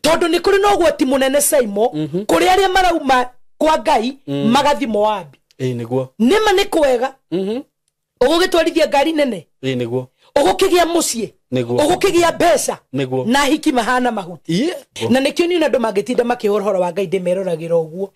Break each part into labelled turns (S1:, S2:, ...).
S1: Tondu ni kuri na ugwati munene Saimo kuri aria marauma kwa Ngai magathi Moabi.
S2: Ĩĩ nĩguo.
S1: Nĩma nĩ kwega. Ũgũgĩtwarithia ngari nene.
S2: Ĩĩ nĩguo.
S1: Ũgũkĩgĩa mũciĩ.
S2: Nĩguo.
S1: Ũgũkĩgĩa mbeca.
S2: Nĩguo.
S1: Na hiki mahana mahuti. Na nĩkĩo niĩ andũ mangĩtinda makĩhũra ũhoro wa Ngai ndĩmeroragĩra ũguo.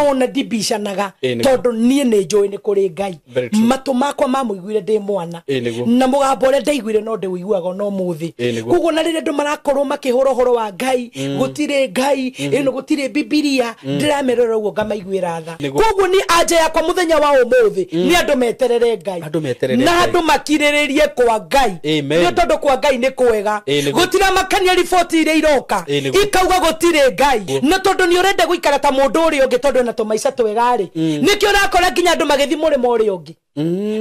S1: Ona ndibicanaga tondũ niĩ nĩ njũĩ nĩ kũrĩ Ngai. Matũ makwa mamũiguire ndĩ mwana. Na mũgambo ũrĩa ndaiguire no ndĩũiguaga no mũthĩ. Koguo na rĩrĩa andũ marakorwo makĩhũra ũhoro wa Ngai, gũtirĩ Ngai, ĩno gũtirĩ Bibilia, ndĩramerora ũguo ngamaiguĩra tha. Koguo niĩ anja yakwa mũthenya wa ũmũthĩ nĩ andũ meterere Ngai. Na andũ makirĩrĩrie kwa Ngai. Nĩ tondũ kwa Ngai nĩ kwega. Gũtiramakania riboti iria iroka ikauga gũtirĩ Ngai. Na tondũ nĩ ũrenda gũikara ta mũndũ ũrĩa ũngĩ tondũ ena tũmaica twega rĩ, nĩkĩo ũrakora nginya andũ magĩthiĩ mũrĩmo ũrĩa ũngĩ.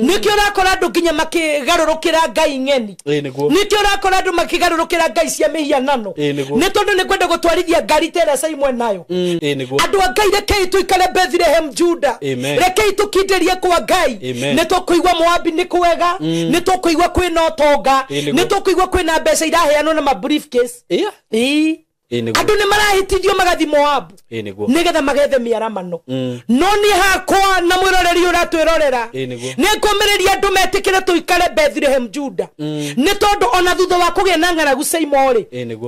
S1: Nĩkĩo ũrakora andũ nginya makĩgarũrũkĩra Ngai ng'eni. Nĩkĩo ũrakora andũ makĩgarũrũkĩra Ngai cia mĩhianano. Nĩ tondũ nĩ kwenda gũtwarithia ngari ta ĩrĩa Saimo enayo. Andũ a Ngai, rekei tũikare Bethlehem Juda. Rekei tũkindĩrie kwa Ngai. Nĩ tũkũigua Moabi nĩ kwega, nĩ tũkũigua kwĩna ũtonga, nĩ tũkũigua kwĩna mbeca iraheanwo na ma briefcase. Ĩĩ. Andũ nĩ marahĩtithio magathi Moabu nĩgetha magethe mĩaramano. No niĩ hakwa na mwĩroreri ũratwĩrorera, nĩ ngũmĩrĩria andũ metĩkĩre tũikare Bethlehem Juda. Nĩ tondũ ona thutha wa kũgĩa na ng'aragu Saimo rĩ,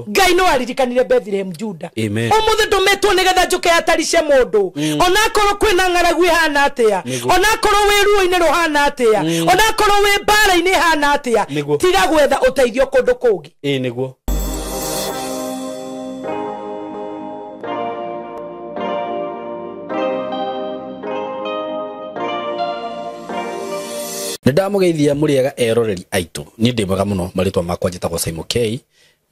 S1: Ngai no aririkanire Bethlehem Juda. Ũmũthĩ ndũmĩtwo nĩgetha njũke atarice mũndũ. Onakorwo kwĩna ng'aragu ĩhana atĩa, onakorwo wĩ ruo-inĩ rũhana atĩa, onakorwo wĩ mbara-inĩ ĩhana atĩa, tiga gwetha ũteithio kũndũ kũngĩ.
S2: Ĩĩ nĩguo. Nĩndamũgeithia mũrĩega eroreri aitũ. Niĩ ndĩ mwega mũno, marĩtwa makwa njĩtagwo Saimo K.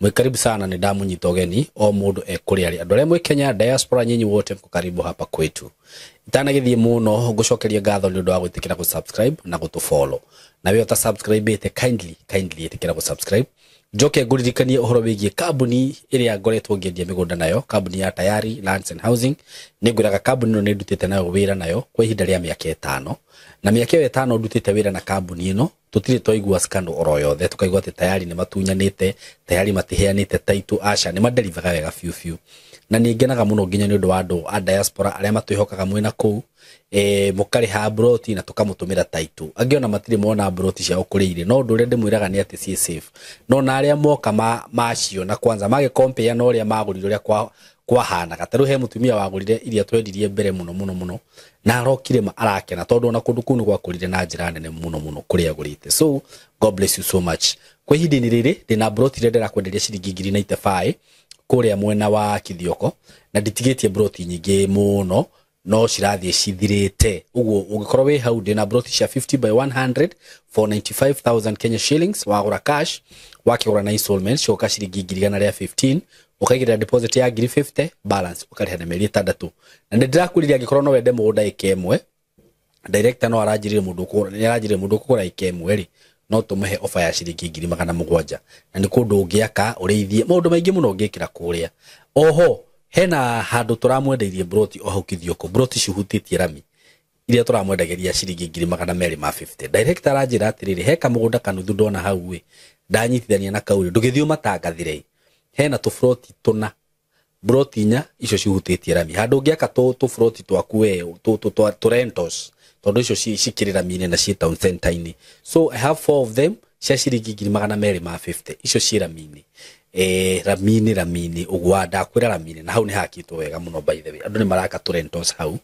S2: Mwĩ karibu sana, nĩndamũnyita ũgeni o mũndũ e kũrĩa arĩ. Andũ arĩa mwĩ Kenya, diaspora, nyinyi wote mko karibu hapa kwetu. Itanagĩthiĩ mũno ngũcokeria ngatho nĩ ũndũ wa gwĩtĩkĩra gũ-subscribe na gũtũ-follow. Na we ũta-subscribe-ĩte, kindly ĩtĩkĩra gũ-subscribe. Njoke ngũririkanie ũhoro wĩgiĩ kambuni ĩrĩa ngoretwo ngĩendia mĩgũnda nayo, kambuni ya Tayari Lands and Housing. Nĩngwĩraga kambuni ĩno nĩ ndutĩte nayo wĩra nayo kwa ihinda rĩa mĩaka 5. Na mĩaka ĩyo 5 ndutĩte wĩra na kambuni ĩno, tũtirĩ twaigua scandal oro yothe, tũkaigua atĩ Tayari nĩ matunyanĩte, Tayari matiheanĩte title, aca nĩ madelivaga wega biũ biũ. Na nĩ ngenaga mũno nginya nĩ ũndũ wa andũ a diaspora arĩa matwĩhokaga mwĩna kũu, mũkarĩha broti na tũkamũtũmĩra title. Angĩ ona matirĩ mona broti ciao kũrĩa irĩ, no ũndũ ũrĩa ndĩmwĩraga nĩ atĩ ciĩ safe. No na arĩa moka maciona kwanza magĩ compare na ũrĩa magũrire ũrĩa kwahanaga. Ta rĩu he mũtumia wagũrire iria twendirie mbere mũno mũno mũno, na arokire arakena tondũ ona kũndũ kũu nĩ gwakũrire na njĩra nene mũno mũno kũrĩa agũrĩte. So God bless you so much. Kwa ihinda-inĩ rĩrĩ ndĩna broti iria ndĩrakwenderia ciringi ngiri na itebaĩ kũrĩa mwena wa Kithioko, na nditigĩtie broti nyingĩ mũno, no cirathiĩ cithirĩte. Ũguo ũngĩkorwo wĩ hau, ndĩna broti cia 50 by 100 for 95,000 Kenya shillings, wagũra cash, wakĩgũra na installment cioka ciringi ngiri igana rĩa 15, ũkaigĩrĩra deposit ya ngiri 50, balance ũkarĩha na mĩeri 6. Na nĩ ndĩrakwĩrire angĩkorwo no wende mũgũnda ĩka ĩmwe, director no aranjĩrire mũndũ ũkũgũra, nĩ aranjĩrire mũndũ ũkũgũra ĩka ĩmwe rĩ, no tũmũhe offer ya ciringi ngiri magana mũgwanja. Na nĩ kũndũ ũngĩaka, ũrĩithie, maũndũ maingĩ mũno ũngĩkĩra kũrĩa. Oho hena handũ tũramwendeirie broti o hau Kithioko, broti cihutĩtie rami iria tũramwendagĩria ciringi ngiri magana merĩ ma 50. Director aranjĩra atĩrĩrĩ, he kamũgũnda kanuthu ndona hau ĩ, ndanyitithania na kau rĩ, ndũgĩthiĩ ũmatangathĩre. Hena tũburoti tũna, broti inya icio cihutĩtie rami. Handũ ũngĩaka tũburoti twaku we, tũ rentals, tondũ icio cikĩrĩ rami-inĩ na ciĩ town center-inĩ. So I have 4 of them cia ciringi ngiri magana merĩ ma 50, icio ciĩ rami-inĩ. Rami-inĩ, rami-inĩ, ũguo ndakwĩra rami-inĩ, na hau nĩ hakĩtwo wega mũno by the way. Andũ nĩ maraka tũ rentals hau.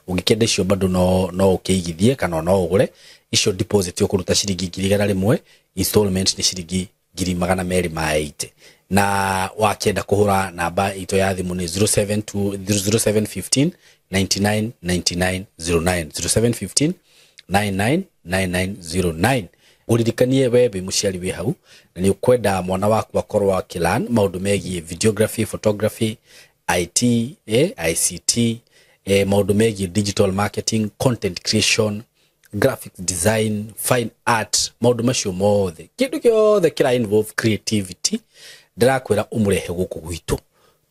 S2: Ũngĩkĩenda icio bado no ũkĩigithie kana no ũgũre. Icio deposit ũkũruta ciringi ngiri igana rĩmwe, installment nĩ ciringi ngiri magana merĩ ma 80. Na wakĩenda kũhũra namba itũ ya thimũ nĩ zero seven two, zero seven fifteen, ninety nine, ninety nine, zero nine. Zero seven fifteen, nine nine, nine nine, zero nine. Ũririkanie we wĩ mũciari wĩ hau, na nĩ ũkwenda mwana waku akorwo akĩlearn maũndũ megiĩ videography, photography, IT, ICT, maũndũ megiĩ digital marketing, content creation, graphic design, fine art, maũndũ macio mothe. Kĩndũ gĩothe kĩra involve creativity, ndĩrakwĩra ũmũrehe gũkũ gwitũ,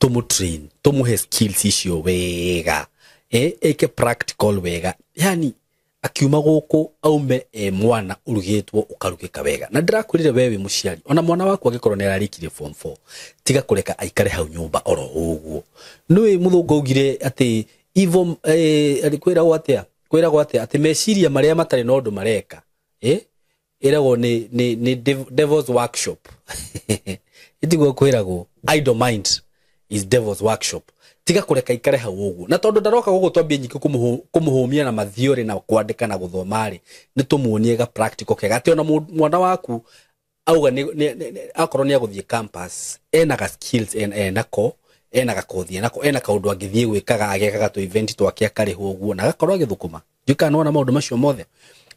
S2: tũmũ train, tũmũhe skills icio wega, eke practical wega, yani Akiuma gũkũ aume e mwana ũrugĩtwo ũkarugĩka wega. Na ndĩrakwĩrire we wĩ mũciari, ona mwana waku angĩkorwo nĩ ararĩkirie form 4, tiga kũreka aikare hau nyũmba oro ũguo. Nĩũĩ mũthũngũ augire atĩ evil kwĩragwo atĩa? Kwĩragwo atĩa atĩ meciria marĩa matarĩ na ũndũ mareka, ĩragwo nĩ devil's workshop. Ĩtiguo kwĩragwo idle mind is devil's workshop. Tiga kũreka ikare hau ũguo. Na tondũ ndaroka gũkũ twambie nyingĩ kũmũhũmia na mathiorĩ na kwandĩka na gũthoma rĩ, nĩ tũmuonie ga practical kega atĩ ona mwana waku auga akorwo nĩ agũthiĩ campus, ena ga skills enako, ena gakothi enako, ena kaũndũ angĩthiĩ gwĩkaga agekaga tũ event twake akarĩhwo ũguo na agakorwo agĩthũkũma. Ndiũĩ kana nĩwona maũndũ macio mothe.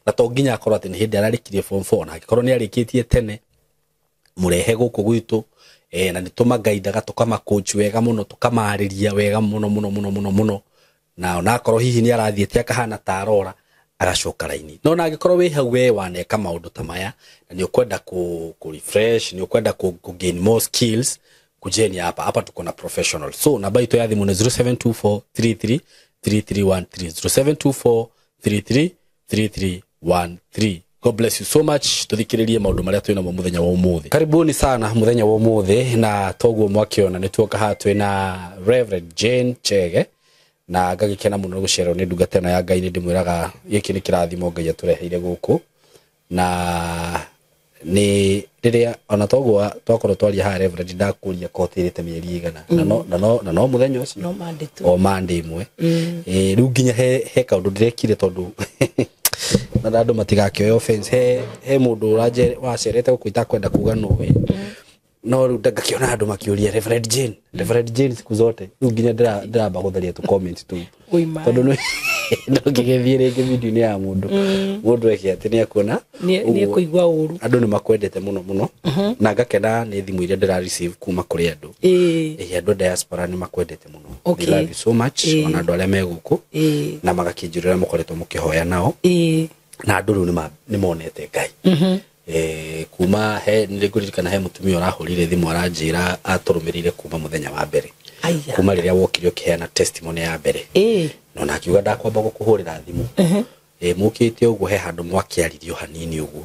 S2: Na to nginya akorwo atĩ nĩ hĩndĩ ararĩkirie form 4, na angĩkorwo nĩ arĩkĩtie tene mũrehe gũkũ gwitũ, na nĩ tũmagaindaga tũkamacoach wega mũno, tũkamarĩria wega mũno mũno mũno mũno mũno, na onakorwo hihi nĩ arathiĩte akahana ta arora agacoka raini. No na angĩkorwo wĩ hau we waneka maũndũ ta maya na nĩ ũkwenda ku refresh, nĩ ũkwenda ku gain more skills, kujeni hapa hapa tuko na professional. So namba itũ ya thimũ nĩ 0724 333313, 0724 333313. God bless you so much. Tuthikiririe maundu maria twina mo muthenya wa umuthi. Karibuni sana muthenya wa umuthi, na toguo mwakiona ni tuoka haha twina Reverend Jane Chege, na ngagikena muno gucererwo ni ndungata ĩno ya Ngai. Ni ndimwiraga giki ni kirathimo Ngai atureheire guku, na ni riria ona toguo twakorwo twaria haha Reverend ndakuria kotirite mieri igana na no muthenya ucio
S1: no Monday tu,
S2: o Monday imwe. Riu nginya he kaundu ndirekire tondu na andũ matigakĩoya offense. He mũndũ wacerete gũkũ itakwenda kuga nũwe, no rĩu ngakĩona andũ makĩũria Reverend Jane, Reverend Jane siku zote. Rĩu nginya ndĩramba gũtharia tũ comment tu tondũ no ngĩgĩthiĩ rĩngĩ video-inĩ ya mũndũ mũndũ eke atĩ nĩekuona
S1: nĩekũigua ũru.
S2: Andũ nĩ makwendete mũno mũno, na ngakena nĩ thimũ iria ndĩra receive kuma kũrĩ andũ. Andũ a diaspora nĩ makwendete mũno. They love you so much. Ona andũ arĩa me gũkũ na magakĩnjĩra mũkoretwo mũkĩhoya nao, na andũ rĩu nĩ monete Ngai. Kuma he nĩngũririkana he mũtumia ũrahũrire thimũ aranjĩra atũrũmĩrĩire kuma mũthenya wa mbere, kuma rĩrĩa wokire ũkĩheana testimony ya mbere, no na akiuga ndakwamba gũkũhũrĩra thimũ. Mũkĩte ũguo he handũ mwakĩaririo hanini ũguo,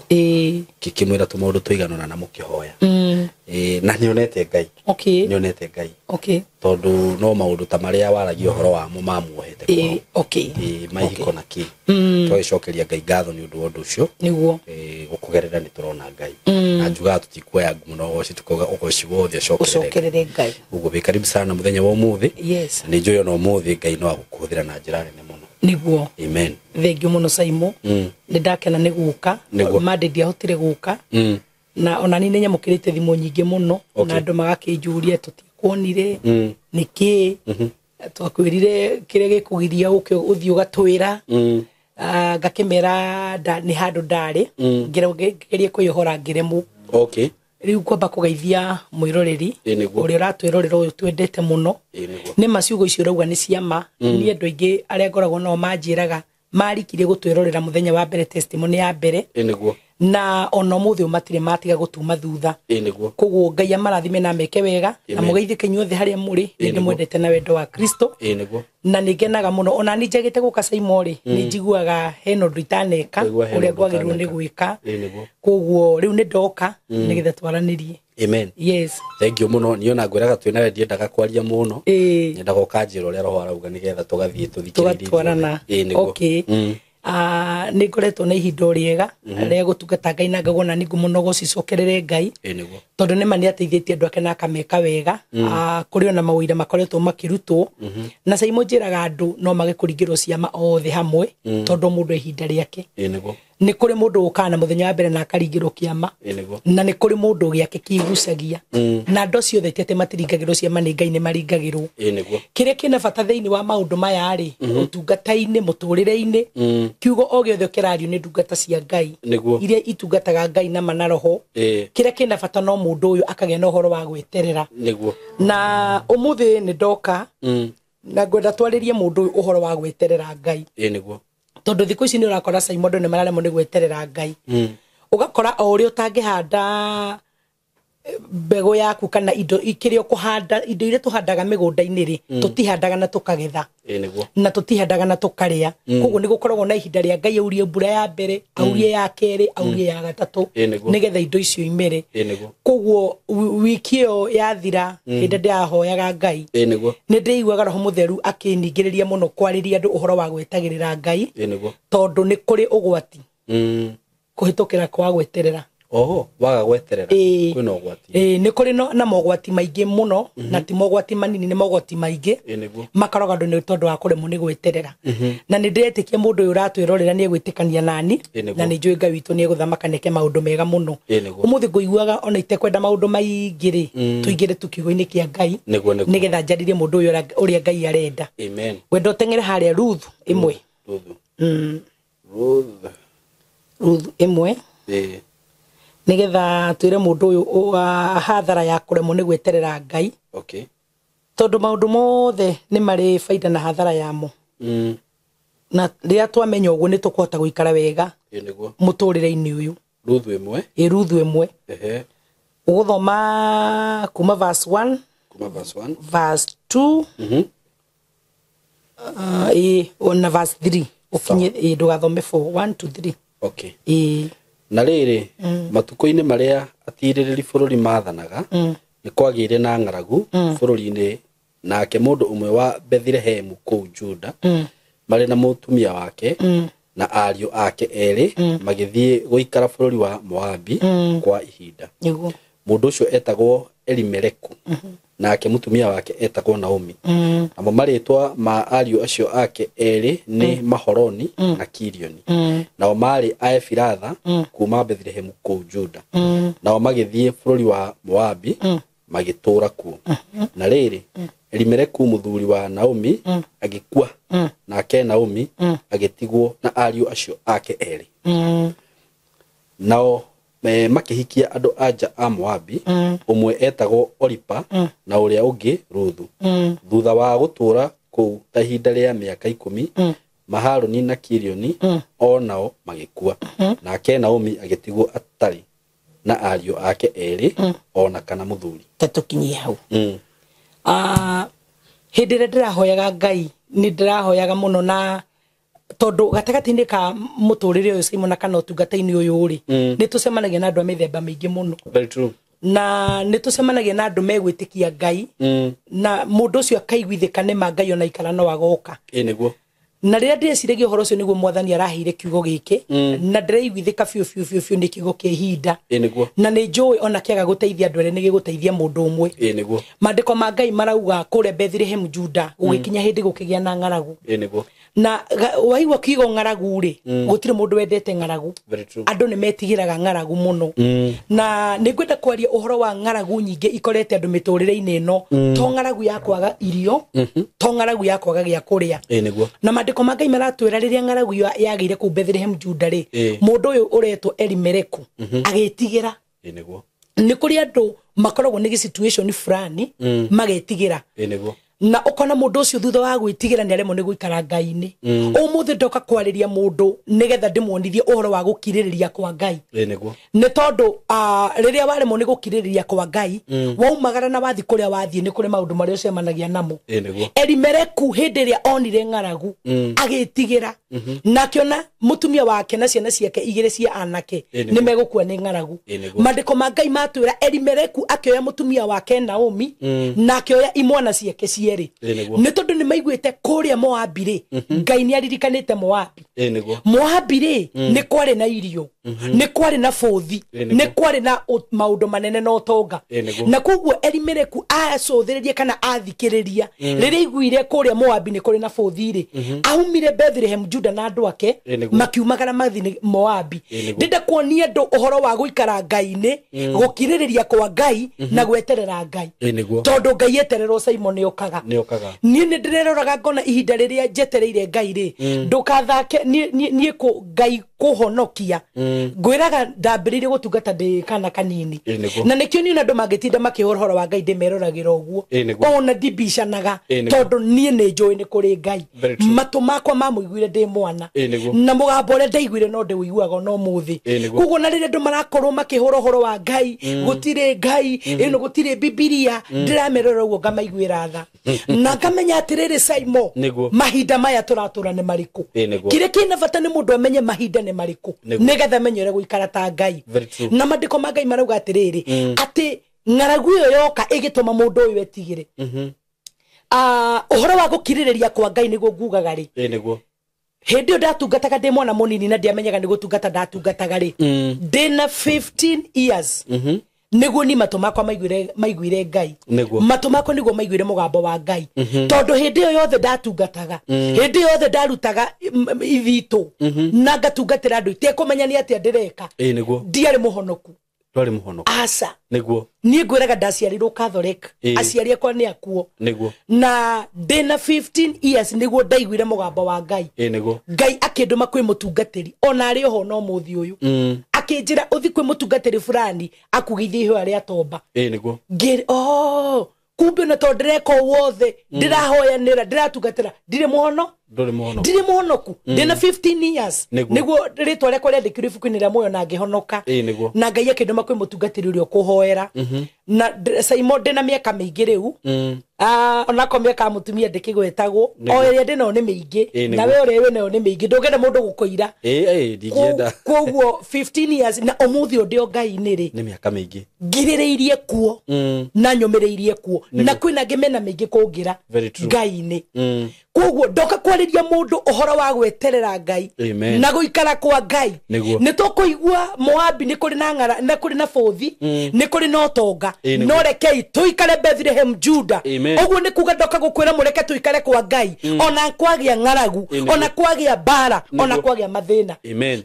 S2: ngĩkĩmwĩra tũmaũndũ tũigana na mũkĩhoya. Na nĩonete Ngai. Nĩonete Ngai. Tondũ no maũndũ ta marĩa waragia ũhoro wamo mamuohete kwao. Maihiko na kĩ. Twagĩcokeria Ngai ngatho nĩ ũndũ wa ũndũ ũcio.
S1: Nĩguo.
S2: Gũkũgerera nĩ tũrona Ngai. Na njugaga tũtikuoya ngumo na ũgoci, tukauga ũgoci wothe
S1: ũcokerere Ngai.
S2: Ũguo wĩ karibu sana mũthenya wa ũmũthĩ.
S1: Yes.
S2: Na nĩnjũĩ ona ũmũthĩ Ngai no agũkũhũthĩra na njĩra nene mũno.
S1: Nĩguo.
S2: Amen.
S1: Thank you mũno Saimo. Nĩ ndakena nĩ gũka. Monday ndiahotire gũka. Na ona ni nyamũkĩrĩte thimũ nyingĩ mũno, na andũ magakĩnjũria tũtikuonire nĩkĩ, twakwĩrire kĩrĩa gĩkũgiria ũke ũthiĩ ũgatwĩra. Ngakĩmera nĩ handũ ndarĩ, ngerie kwĩyohora ngĩremwo. Rĩu ngwamba kũgeithia mwĩroreri ũrĩa ũratwĩrorera ũyũ twendete mũno. Nĩ ma ciugo icio ũrauga nĩ cia ma. Niĩ andũ aingĩ arĩa ngoragwo nao manjĩraga marikirie gũtwĩrorera mũthenya wa mbere, testimony ya mbere, na ona ũmũthĩ matirĩ matiga gũtuma thutha. Koguo Ngai amarathime na meke wega, na mũgeithĩke inyuothe harĩa mũrĩ. Nĩ ndĩmwendete na wendo wa Kristo, na nĩ ngenaga mũno. Ona nĩ njagĩte gũka Saimo rĩ, nĩ njiguaga hena ũndũ itaneka ũrĩa ngwagĩrĩirwo nĩ gwĩka. Koguo rĩu nĩ ndoka nĩgetha twaranĩrie.
S2: Amen.
S1: Yes.
S2: Thank you mũno. Niĩ ona ngwĩraga twĩna we ndiendaga kwaria mũno. Nyendaga ũkanjĩra ũrĩa roho arauga nĩgetha tũgathiĩ tũthikĩrĩrie.
S1: Tũgatwarana. Okay. Nĩ ngoretwo na ihinda rĩega rĩa gũtungata Ngai, na ngagwo na nĩ ngumo gũcicokerere Ngai, tondũ nĩ ma nĩ ateithĩtie andũ ake na akameka wega. Kũrĩ ona mawĩra makoretwo makĩrutwo, na Saimo njĩraga andũ no mage kũringĩrwo ciama othe hamwe, tondũ mũndũ ihinda rĩake. Nĩ kũrĩ mũndũ ũkaga na mũthenya wa mbere na akaringĩrwo kĩama, na nĩ kũrĩ mũndũ gĩake kĩigucagia, na andũ acio othe ti atĩ matiringagĩrwo ciama nĩ Ngai, nĩ maringagĩrwo. Kĩrĩa kĩna bata thĩinĩ wa maũndũ maya rĩ, ũtungata-inĩ, mũtũrĩre-inĩ, kiugo o gĩothe kĩrario nĩ ndungata cia Ngai iria itungataga Ngai na ma na roho. Kĩrĩa kĩna bata no mũndũ ũyũ akagĩa na ũhoro wa gwĩterera. Na ũmũthĩ nĩ ndoka na ngwenda twarĩrie mũndũ ũyũ ũhoro wa gwĩterera Ngai. Tondũ thikũ ici nĩ ũrakora Saimo andũ nĩ mararemwo nĩ gweterera Ngai. Ũgakora o ũrĩa ũtangĩhanda Mbegũ yaku kana indo ikiria ũkũhanda, indo iria tũhandaga mĩgũnda-inĩ rĩ, tũtihandaga na tũkagetha. Na tũtihandaga na tũkarĩa. Koguo nĩ gũkoragwo na ihinda rĩa Ngai aurie mbura ya mbere, aurie ya kerĩ, aurie ya gatatũ, nĩgetha indo icio imere. Koguo wiki ĩyo yathira, hĩndĩ ndĩrahoyaga Ngai, nĩ ndĩiguaga Roho Mũtheru akĩningĩrĩria mũno kwarĩria andũ ũhoro wa gwetagĩrĩra Ngai, tondũ nĩ kũrĩ ũgwati kũhĩtũkĩra kwa gweterera.
S2: Oho, waga gweterera kwĩna ũgwati.
S1: Nĩ kũrĩ na mogwati maingĩ mũno, na ti mogwati manini, nĩ mogwati maingĩ makoraga andũ nĩ tondũ wa kũremwo nĩ gweterera. Na nĩ ndĩretĩkia mũndũ ũyũ ũratwĩrorera nĩ egwĩtĩkania nani, na nĩ njũĩ Ngai witũ nĩ egũthamaka neke maũndũ mega mũno. Ũmũthĩ ngũiguaga ona itekwenda maũndũ maingĩ rĩ, tũingĩre tu kiugo-inĩ kĩa Ngai, nĩgetha njarĩrie mũndũ ũyũ ũrĩa Ngai arenda.
S2: Amen.
S1: Wenda ũteng'ere harĩa Ruthu ĩmwe. Ruthu ĩmwe. Nigetha twire mundu uyu hathara ya kuremwo ni gweterera Ngai.
S2: Okay.
S1: Tondu maundu mothe ni mari faida na hathara yamo. Na riria twamenya uguo ni tukuhota guikara wega muturire-ini uyu.
S2: Ruthu ĩmwe.
S1: Ruthu ĩmwe. Uguthoma kuma verse 1,
S2: kuma verse 1,
S1: verse 2, na verse 3. Ukinye ndugathome 4, 1 2 3.
S2: Okay. Na rĩrĩ, matukũ-inĩ marĩa atirĩrĩri bũrũri maathanaga, nĩ kwagĩire na ng'aragu bũrũri-inĩ, nake mũndũ ũmwe wa Bethilehemu kũu Juda, marĩ na mũtumia wake na ariũ ake erĩ, magĩthiĩ gũikara bũrũri wa Moabi kwa ihinda. Mũndũ ũcio etagwo Elimeleku, nake mũtumia wake etagwo Naomi. Namo marĩtwa ma ariũ acio ake erĩ nĩ Mahoroni na Kilioni. Nao marĩ a Efiratha kuma Bethilehemu kũu Juda. Nao magĩthiĩ bũrũri wa Moabi, magĩtũũra kuo. Na rĩrĩ, Elimeleku mũthuri wa Naomi agĩkua, nake Naomi agĩtigwo na ariũ acio ake erĩ. Nao makĩhikia andũ anja a Moabi, ũmwe etagwo Oripa na ũrĩa ũngĩ Ruthu. Thutha wa gũtũũra kũu ta ihinda rĩa mĩaka 10, Maharoni na Kilioni o nao magĩkua. Nake Naomi agĩtigwo atarĩ na ariũ ake erĩ, ona kana mũthuri.
S1: Ta tũkinyie hau. Hĩndĩ ĩrĩa ndĩrahoyaga Ngai, nĩ ndĩrahoyaga mũno, na tondu gatagatĩ-inĩ ka mũtũrĩre ũyũ Simon kana ũtungata-inĩ ũyũ rĩ, nĩ tũcemanagia na andũ a mĩthemba mĩingĩ mũno.
S2: Very true.
S1: Na nĩ tũcemanagia na andũ megwĩtĩkia Ngai, na mũndũ ũcio akaiguithĩka nĩ ma Ngai ona ikara no agoka.
S2: Nĩguo.
S1: Na rĩrĩa ndĩreciragia ũhoro ũcio nĩguo Mwathani araheire kiugo gĩkĩ, na ndĩraiguithĩka biũ biũ biũ biũ nĩ kiugo kĩa ihinda.
S2: Nĩguo.
S1: Na nĩ njũĩ ona kĩaga gũteithia andũ erĩ nĩ gĩgũteithia mũndũ ũmwe.
S2: Nĩguo.
S1: Maandĩko ma Ngai marauga kũrĩa Bethlehem Juda gũgĩkinya hĩndĩ gũkĩgĩa na ng'aragu.
S2: Nĩguo.
S1: Na waigua kiugo ng'aragu rĩ, gũtirĩ mũndũ wendete ng'aragu. Andũ nĩ metigĩraga ng'aragu mũno. Na nĩ ngwenda kwaria ũhoro wa ng'aragu nyingĩ ikorete andũ mĩtũrĩre-inĩ ĩno. To ng'aragu ya kwaga irio, to ng'aragu ya kwaga gĩa kũrĩa.
S2: Nĩguo.
S1: Na maandĩko ma Ngai maratwĩra rĩrĩa ng'aragu yagĩire kũu Bethlehem Juda rĩ, mũndũ ũyũ ũretwo Elimeleku agĩtigĩra.
S2: Nĩguo.
S1: Nĩ kũrĩ andũ makoragwo nĩ situation fulani magetigĩra.
S2: Nĩguo.
S1: Na ukona mundu ucio thutha wa gwitigira ni aremwo ni guikara Ngai-ini. Umuthi ndoka kwariria mundu nigetha ndimuonithie uhoro wa gukiririria kwa Ngai.
S2: Nĩguo.
S1: Ni tondu riria waremwo ni gukiririria kwa Ngai, waumagara na wathi kuria wathie ni kuri maundu maria ucemanagia namo.
S2: Nĩguo.
S1: Elimeleku hindi iria onire ng'aragu agitigira, na akiona mutumia wake na ciana ciake igire cia anake ni megukua ni ng'aragu. Maandiko ma Ngai matwira Elimeleku akioya mutumia wake Naomi na akioya imwana ciake cierĩ. Nĩ tondũ nĩ maiguĩte kũrĩa Moabi rĩ, Ngai nĩ aririkanĩte Moabi. Moabi rĩ, nĩ kwarĩ na irio, nĩ kwarĩ na bũthi, nĩ kwarĩ na maũndũ manene na ũtonga. Na koguo Elimeleku acũthĩrĩria kana athikĩrĩria rĩrĩa aiguire kũrĩa Moabi nĩ kũrĩ na bũthi rĩ, aumire Bethlehem Juda na andũ ake makiumagara mathiĩ Moabi. Ndĩrenda kuonia andũ ũhoro wa gũikara Ngai-inĩ, gũkirĩrĩria kwa Ngai na gweterera Ngai. Tondũ Ngai etererwo Simon nĩ okaga. Niĩ nĩ ndĩreroraga ngona ihinda rĩrĩa njetereire Ngai rĩ, ndũkathake niĩ Ngai kũhonokia Ngwĩraga ndambĩrĩirie gũtungata ndĩ kana kanini. Na nĩkĩo niĩ na andũ mangĩtinda makĩhũra ũhoro wa Ngai ndĩmeroragĩra ũguo. Ona ndibicanaga tondũ niĩ nĩ njũĩ nĩ kũrĩ Ngai. Matũ makwa mamũiguire ndĩ mwana. Na mũgambo ũrĩa ndaiguire no ndĩũiguaga ona ũmũthĩ. Koguo na rĩrĩa andũ marakorwo makĩhũra ũhoro wa Ngai, gũtirĩ Ngai, ĩno gũtirĩ Bibilia, ndĩramerora ũguo ngamaiguĩra tha. Na ngamenya atĩrĩrĩ Saimo, mahinda maya tũratũra nĩ marĩkũ. Kĩrĩa kĩna bata nĩ mũndũ amenye mahinda nĩ marĩkũ nĩgetha amenye ũrĩa gũikara ta Ngai. Na mandĩko ma Ngai marauga atĩrĩrĩ, atĩ ng'aragu ĩyo yoka ĩgĩtũma mũndũ ũyũ etigĩre. Ũhoro wa gũkirĩrĩria kwa Ngai nĩguo ngugaga rĩ. Hĩndĩ ĩyo ndatungataga ndĩ mwana mũnini na ndiamenyaga nĩ gũtungata ndatungataga rĩ. Ndĩna 15 years. Nĩguo ni matũ makwa maiguire Ngai. Matũ makwa nĩguo maiguire mũgambo wa Ngai. Tondũ hĩndĩ ĩyo yothe ndatungataga, hĩndĩ ĩyo yothe ndarutaga ithitũ, na ngatungatĩra andũ itekũmenya nĩ atĩa ndĩreka. Ndiarĩ mũhonoku.
S2: Ndwarĩ mũhonoku.
S1: Aca.
S2: Nĩguo.
S1: Niĩ ngwĩraga ndaciarirwo Catholic. Aciari akwa nĩ akuo.
S2: Nĩguo.
S1: Na ndĩna 15 years nĩguo ndaiguire mũgambo wa Ngai.
S2: Nĩguo.
S1: Ngai akĩndũma kwĩ mũtungatĩri ona arĩ oho no mũthĩ ũyũ. Akĩnjĩra ũthi kwĩ mũtungatĩri fulani akugithie ihũa rĩa tomba.
S2: Nĩguo.
S1: Ngĩrĩ oh kumbe na tondũ ndĩreka ũũ wothe, ndĩrahoyanĩra, ndĩratungatĩra, ndirĩ mũhono. Ndirĩ mũhonoku. Ndĩna 15 years. Nĩguo rĩtwa rĩakwa rĩandĩkirwo ibuku-inĩ rĩa muoyo na ngĩhonoka. Na Ngai akĩndũma kwĩ mũtungatĩri ũrĩa ũkũhoera. Na Saimo ndĩna mĩaka mĩingĩ rĩu. Onako mĩaka ya mũtumia ndĩkĩgwetagwo. O ĩrĩa ndĩnayo nĩ mĩingĩ. Na we ũrĩa wĩnayo nĩ mĩingĩ. Ndũngĩenda mũndũ gũkũira.
S2: Ndingĩenda.
S1: Koguo 15 years na ũmũthĩ ũyũ ndĩ o Ngai-inĩ rĩ.
S2: Nĩ mĩaka mĩingĩ.
S1: Ngirĩrĩirie kuo. Na nyũmĩrĩirie kuo. Na kwĩna angĩ mena mĩingĩ kũngĩra Ngai-inĩ. Koguo ndoka kwarĩria mũndũ ũhoro wa gweterera Ngai na gũikara kwa Ngai. Nĩ tũkũigua Moabi nĩ kũrĩ na ng'ara, nĩ kũrĩ na bũthi, nĩ kũrĩ na ũtonga. No rekei tũikare Bethlehem Juda. Ũguo nĩ kuga ndoka gũkwĩra mũreke tũikare kwa Ngai, ona kwagĩa ng'aragu, ona kwagĩa mbara, ona kwagĩa mathĩna.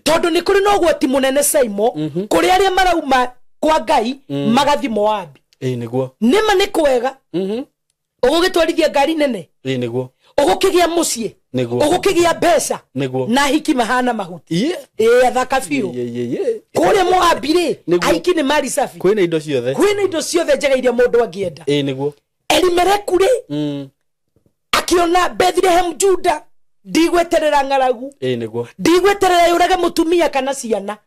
S1: Tondũ nĩ kũrĩ na ũgwati mũnene Saimo, kũrĩ arĩa marauma kwa Ngai magathi Moabi.
S2: Nĩguo.
S1: Nĩma nĩ kwega. Ũgũgĩtwarithia ngari nene.
S2: Nĩguo.
S1: Ũgũkĩgĩa mũciĩ. Ũgũkĩgĩa mbeca. Na hiki mahana mahuti. Athaka biũ. Kũrĩa Moabi rĩ, ahiki nĩ mari safi.
S2: Kwĩna indo ciothe.
S1: Kwĩna indo ciothe njega iria mũndũ angĩenda.
S2: Nĩguo.
S1: Elimeleku rĩ, akĩona Bethlehem Juda, ndigweterera ng'aragu.
S2: Nĩguo.
S1: Ndigweterera yũrage mũtumia kana ciana.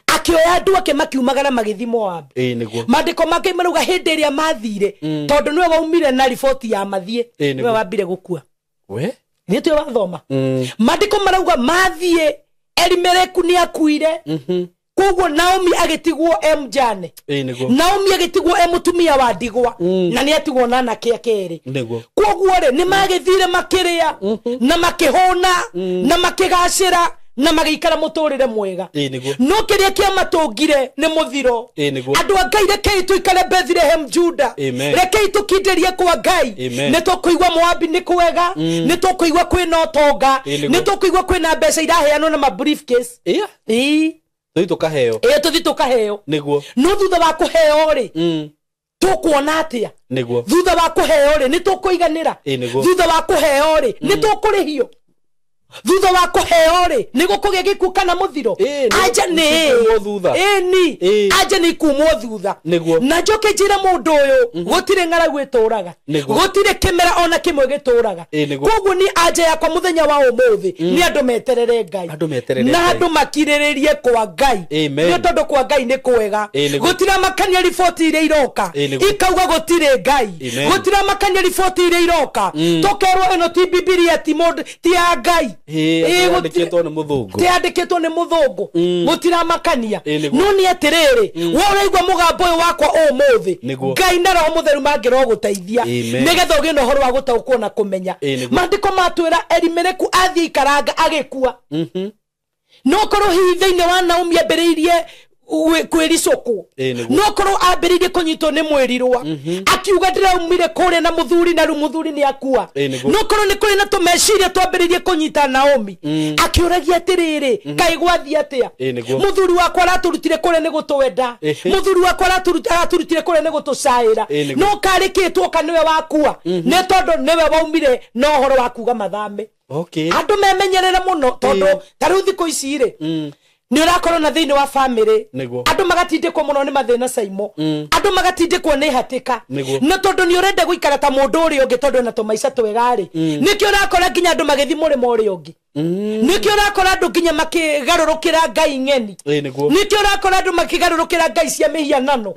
S1: Akĩoya andũ ake makiumagara magĩthiĩ Moabi.
S2: Nĩguo.
S1: Maandĩko make marauga hĩndĩ ĩrĩa mathire, tondũ nĩwe waumire na riboti ya mathiĩ, nĩwe wambire gũkua.
S2: We?
S1: Nĩ tũĩ wathoma. Maandĩko marauga mathiĩ, Elimeleku nĩ akuire. Koguo Naomi agĩtigwo e mjane. Naomi agĩtigwo e mũtumia wa ndigwa. Na nĩ atigwo na anake ake erĩ. Koguo rĩ, nĩ magĩthire makĩrĩa, na makĩhũna, na makĩgacĩra, na magĩikara mũtũrĩre mwega. No kĩrĩa kĩamatũngire nĩ mũthiro. Andũ a Ngai, rekei tũikare Bethlehem Juda. Rekei tũkindĩrie kwa Ngai. Nĩ tũkũigua Moabi nĩ kwega, nĩ tũkũigua kwĩna ũtonga, nĩ tũkũigua kwĩna mbeca iraheanwo na ma briefcase.
S2: Tũthiĩ tũkaheo.
S1: Tũthiĩ tũkaheo.
S2: Nĩguo.
S1: No thutha wa kũheo rĩ, tũkuona atĩa?
S2: Nĩguo.
S1: Thutha wa kũheo rĩ, nĩ tũkũiganĩra? Thutha wa kũheo rĩ, nĩ tũkũrĩhio? Thutha wa kũheo rĩ, nĩ gũkũgĩa gĩkuũ kana mũthiro? Anja nĩ ĩni, anja nĩ kumwo thutha. Na njoke njĩre mũndũ ũyũ, gũtirĩ ng'aragu ĩtũraga, gũtirĩ kĩmera ona kĩmwe gĩtũraga. Koguo ni anja yakwa mũthenya wa ũmũthĩ nĩ andũ meterere Ngai, na andũ makirĩrĩrie kwa Ngai, nĩ tondũ kwa Ngai nĩ kwega. Gũtiramakania riboti iria iroka ikauga gũtirĩ Ngai, gũtiramakania riboti iria iroka tũkerwo ĩno ti Bibilia, ti mũndũ, ti ya Ngai.
S2: Yandĩkĩtwo nĩ mũthũngũ.
S1: Ti yandĩkĩtwo nĩ mũthũngũ. Gũtiramakania. No nĩ atĩrĩrĩ, we ũraigua mũgambo ũyũ wakwa ũmũthĩ, Ngai na Roho Mũtheru mangĩrogũteithia nĩgetha ũgĩe na ũhoro wa gũtaũkwo na kũmenya. Maandĩko matwĩra Elimeleku athiĩ ikaranga agĩkua. No korwo hihi thĩinĩ wa Naomi ambĩrĩirie kwĩricũkwo, no korwo ambĩrĩirie kũnyitwo nĩ mwĩrirwa, akiuga ndĩraumire kũrĩa na mũthuri na rĩu mũthuri nĩ akua. No korwo nĩ kũrĩ na tũmeciria twambĩrĩirie kũnyita Naomi, akĩũragia atĩrĩrĩ, kaĩ gwathiĩ atĩa? Mũthuri wakwa aratũrutire kũrĩa nĩ gũtwenda, mũthuri wakwa aratũrutire kũrĩa nĩ gũtũcaĩra, no karĩ kĩ tuoka nĩwe wakua? Nĩ tondũ nĩwe waumire na ũhoro wa kuga mathame. Andũ memenyerere mũno, tondũ ta rĩu thikũ ici rĩ, Nĩ ũrakorwo na thĩinĩ wa family andũ magatindĩkwo mũno nĩ mathĩna Saimo, andũ magatindĩkwo nĩ hatĩka, na tondũ nĩ ũrenda gũikara ta mũndũ ũrĩa ũngĩ tondũ ena tũmaica twega rĩ, nĩkĩo ũrakora nginya andũ magĩthiĩ mũrĩmo ũrĩa ũngĩ, nĩkĩo ũrakora andũ nginya makĩgarũrũkĩra ngai ng'eni, nĩkĩo ũrakora andũ makĩgarũrũkĩra ngai cia mĩhianano,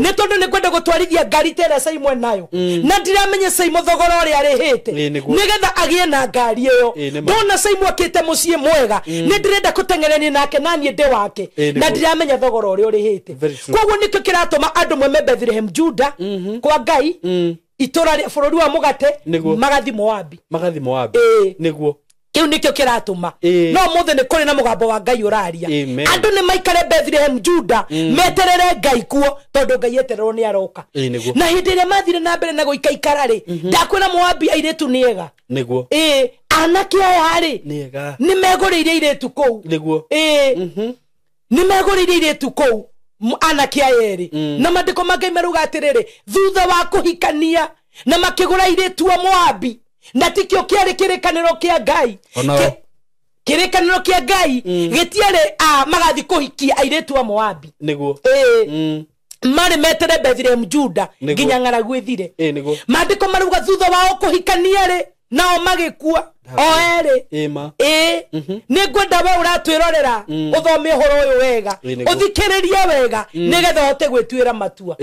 S1: nĩ tondũ nĩ kwenda gũtwarithia ngari ta ĩrĩa Saimo enayo, na ndiramenya Saimo thogora ũrĩa arĩhĩte nĩgetha agĩe na ngari ĩyo. Ndona Saimo akĩte mũciĩ mwega, nĩ ndĩrenda gũteng'erania nake na niĩ ndĩ wake, na ndiramenya thogora ũrĩa ũrĩhĩte. Koguo nĩkĩo kĩratũma andũ mweme Bethlehem Juda kwa Ngai, itũra bũrũri wa mũgate, magathi Moabi,
S2: magathi Moabi, nĩguo
S1: kiu nikio kiratuma. No muthe ni kuri na mugambo wa Ngai uraria, andu ni maikare Bethlehem Juda meterere Ngai kuo, tondu Ngai etererwo ni aroka. Na hindi ria mathire na mbere na guikaikara ri, ndakwira Moabi airitu ni ega,
S2: niguo
S1: anake aya ri ni meguriire airitu kuu,
S2: niguo
S1: ni meguriire airitu kuu anake aya eri. Na mandiko ma Ngai maruga atiriri, thutha wa kuhikania na makigura airitu a Moabi, na tikio kiarĩ kĩrĩkanĩro kĩa Ngai, kĩrĩkanĩro kĩa Ngai gĩtiarĩ a magathi kũhikia airĩtu a Moabi,
S2: nĩguo
S1: marĩ metere Bethlehem Juda nginya ng'aragu ĩthire. Maandĩko marauga thutha wao kũhikania rĩ, nao magĩkua o erĩ. Nĩ ngwenda we ũratwĩrorera ũthome ũhoro ũyũ wega, ũthikĩrĩrie wega, nĩgetha ũhote gwĩtuĩra matua.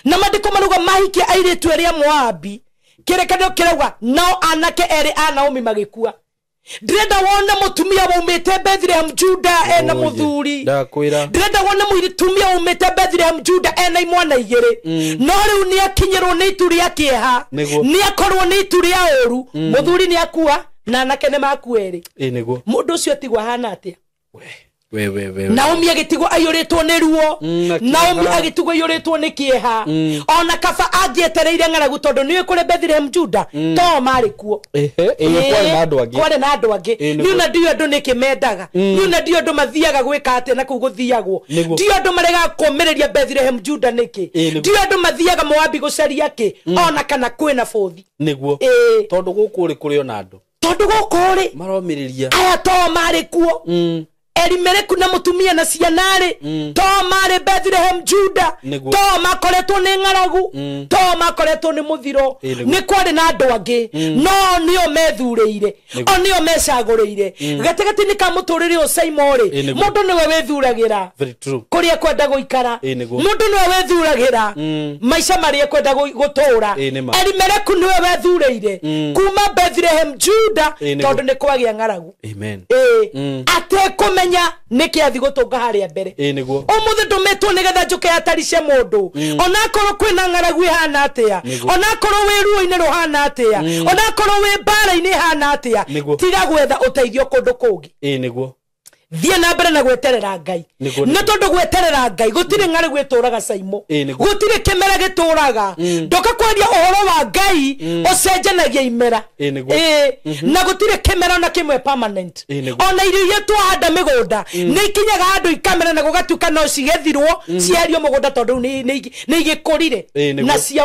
S1: Na maandĩko marauga mahikia airĩtu erĩ a Moabi, kĩrĩkanĩro kĩrauga nao anake erĩ a Naomi magĩkua. Ndĩrenda wone mũtumia waumĩte Bethlehem Juda ena mũthuri, ndĩrenda wone mũtumia waumĩte Bethlehem Juda ena imwana igĩrĩ, no rĩu nĩ akinyĩrwo nĩ itu rĩa kĩeha, nĩ akorwo nĩ itu rĩa ũru, mũthuri nĩ akua na anake nĩ makua erĩ. Mũndũ ũcio atigwo ahana atĩa?
S2: We
S1: Naomi agĩtigwo aiyũrĩtwo nĩ ruo, Naomi agĩtigwo aiyũrĩtwo nĩ kĩeha, ona kaba angĩetereire ng'aragu tondũ nĩũĩ kũrĩ Bethlehem Juda to marĩ kuo, kwarĩ na andũ angĩ. Niĩ ona ndiũĩ andũ nĩkĩ mendaga, niĩ ona ndiũĩ andũ mathiaga gwĩka atĩa na kũu gũthiagwo, ndiũĩ andũ maregaga kũmĩrĩria Bethlehem Juda nĩkĩ, ndiũĩ andũ mathiaga Moabi gũcaria kĩ, ona kana kwĩna bũthi,
S2: nĩguo tondũ gũkũ rĩ kũrĩ ona andũ,
S1: tondũ gũkũ rĩ
S2: maromĩrĩria
S1: aya to marĩ kuo, Elimeleki na mutumia na ciana rĩ, to marĩ Bethlehem Juda, to makoretwo nĩ ng'aragu, to makoretwo nĩ mũthiro, nĩ kwarĩ na andũ angĩ, no nĩo methurĩire, o nĩo mecagũrĩire. Gatagatĩ-inĩ ka mũtũrĩre ũyũ Saimo rĩ, mũndũ nĩwe wĩthuragĩra kũrĩa ekwenda gũikara, mũndũ nĩwe wĩthuragĩra maica marĩa ekwenda gũtũra. Elimeleki nĩwe wethurĩire kuma Bethlehem Juda tondũ nĩ kwagĩa ng'aragu, atekũmenya nĩkĩ athi gũtũnga harĩa mbere. Ũmũthĩ ndũmĩtwo nĩgetha njũke hatarice mũndũ, onakorwo kwĩna ng'aragu ĩhana atĩa, onakorwo wĩ ruo-inĩ rũhana atĩa, onakorwo wĩ mbara-inĩ ĩhana atĩa, tiga gwetha ũteithio kũndũ kũngĩ. Thiĩ na mbere na gweterera Ngai, nĩ tondũ gweterera Ngai gũtirĩ ng'aragu ĩtũraga Saimo, gũtirĩ kĩmera gĩtũraga. Ndoka kwaria ũhoro wa Ngai ũcenjanagia imera, na gũtirĩ kĩmera ona kĩmwe permanent. Ona irio iria twahanda mĩgũnda nĩ ikinyaga handũ ikamera na gũgatuĩka no cigethirwo cieherio mũgũnda tondũ nĩ igĩkũrire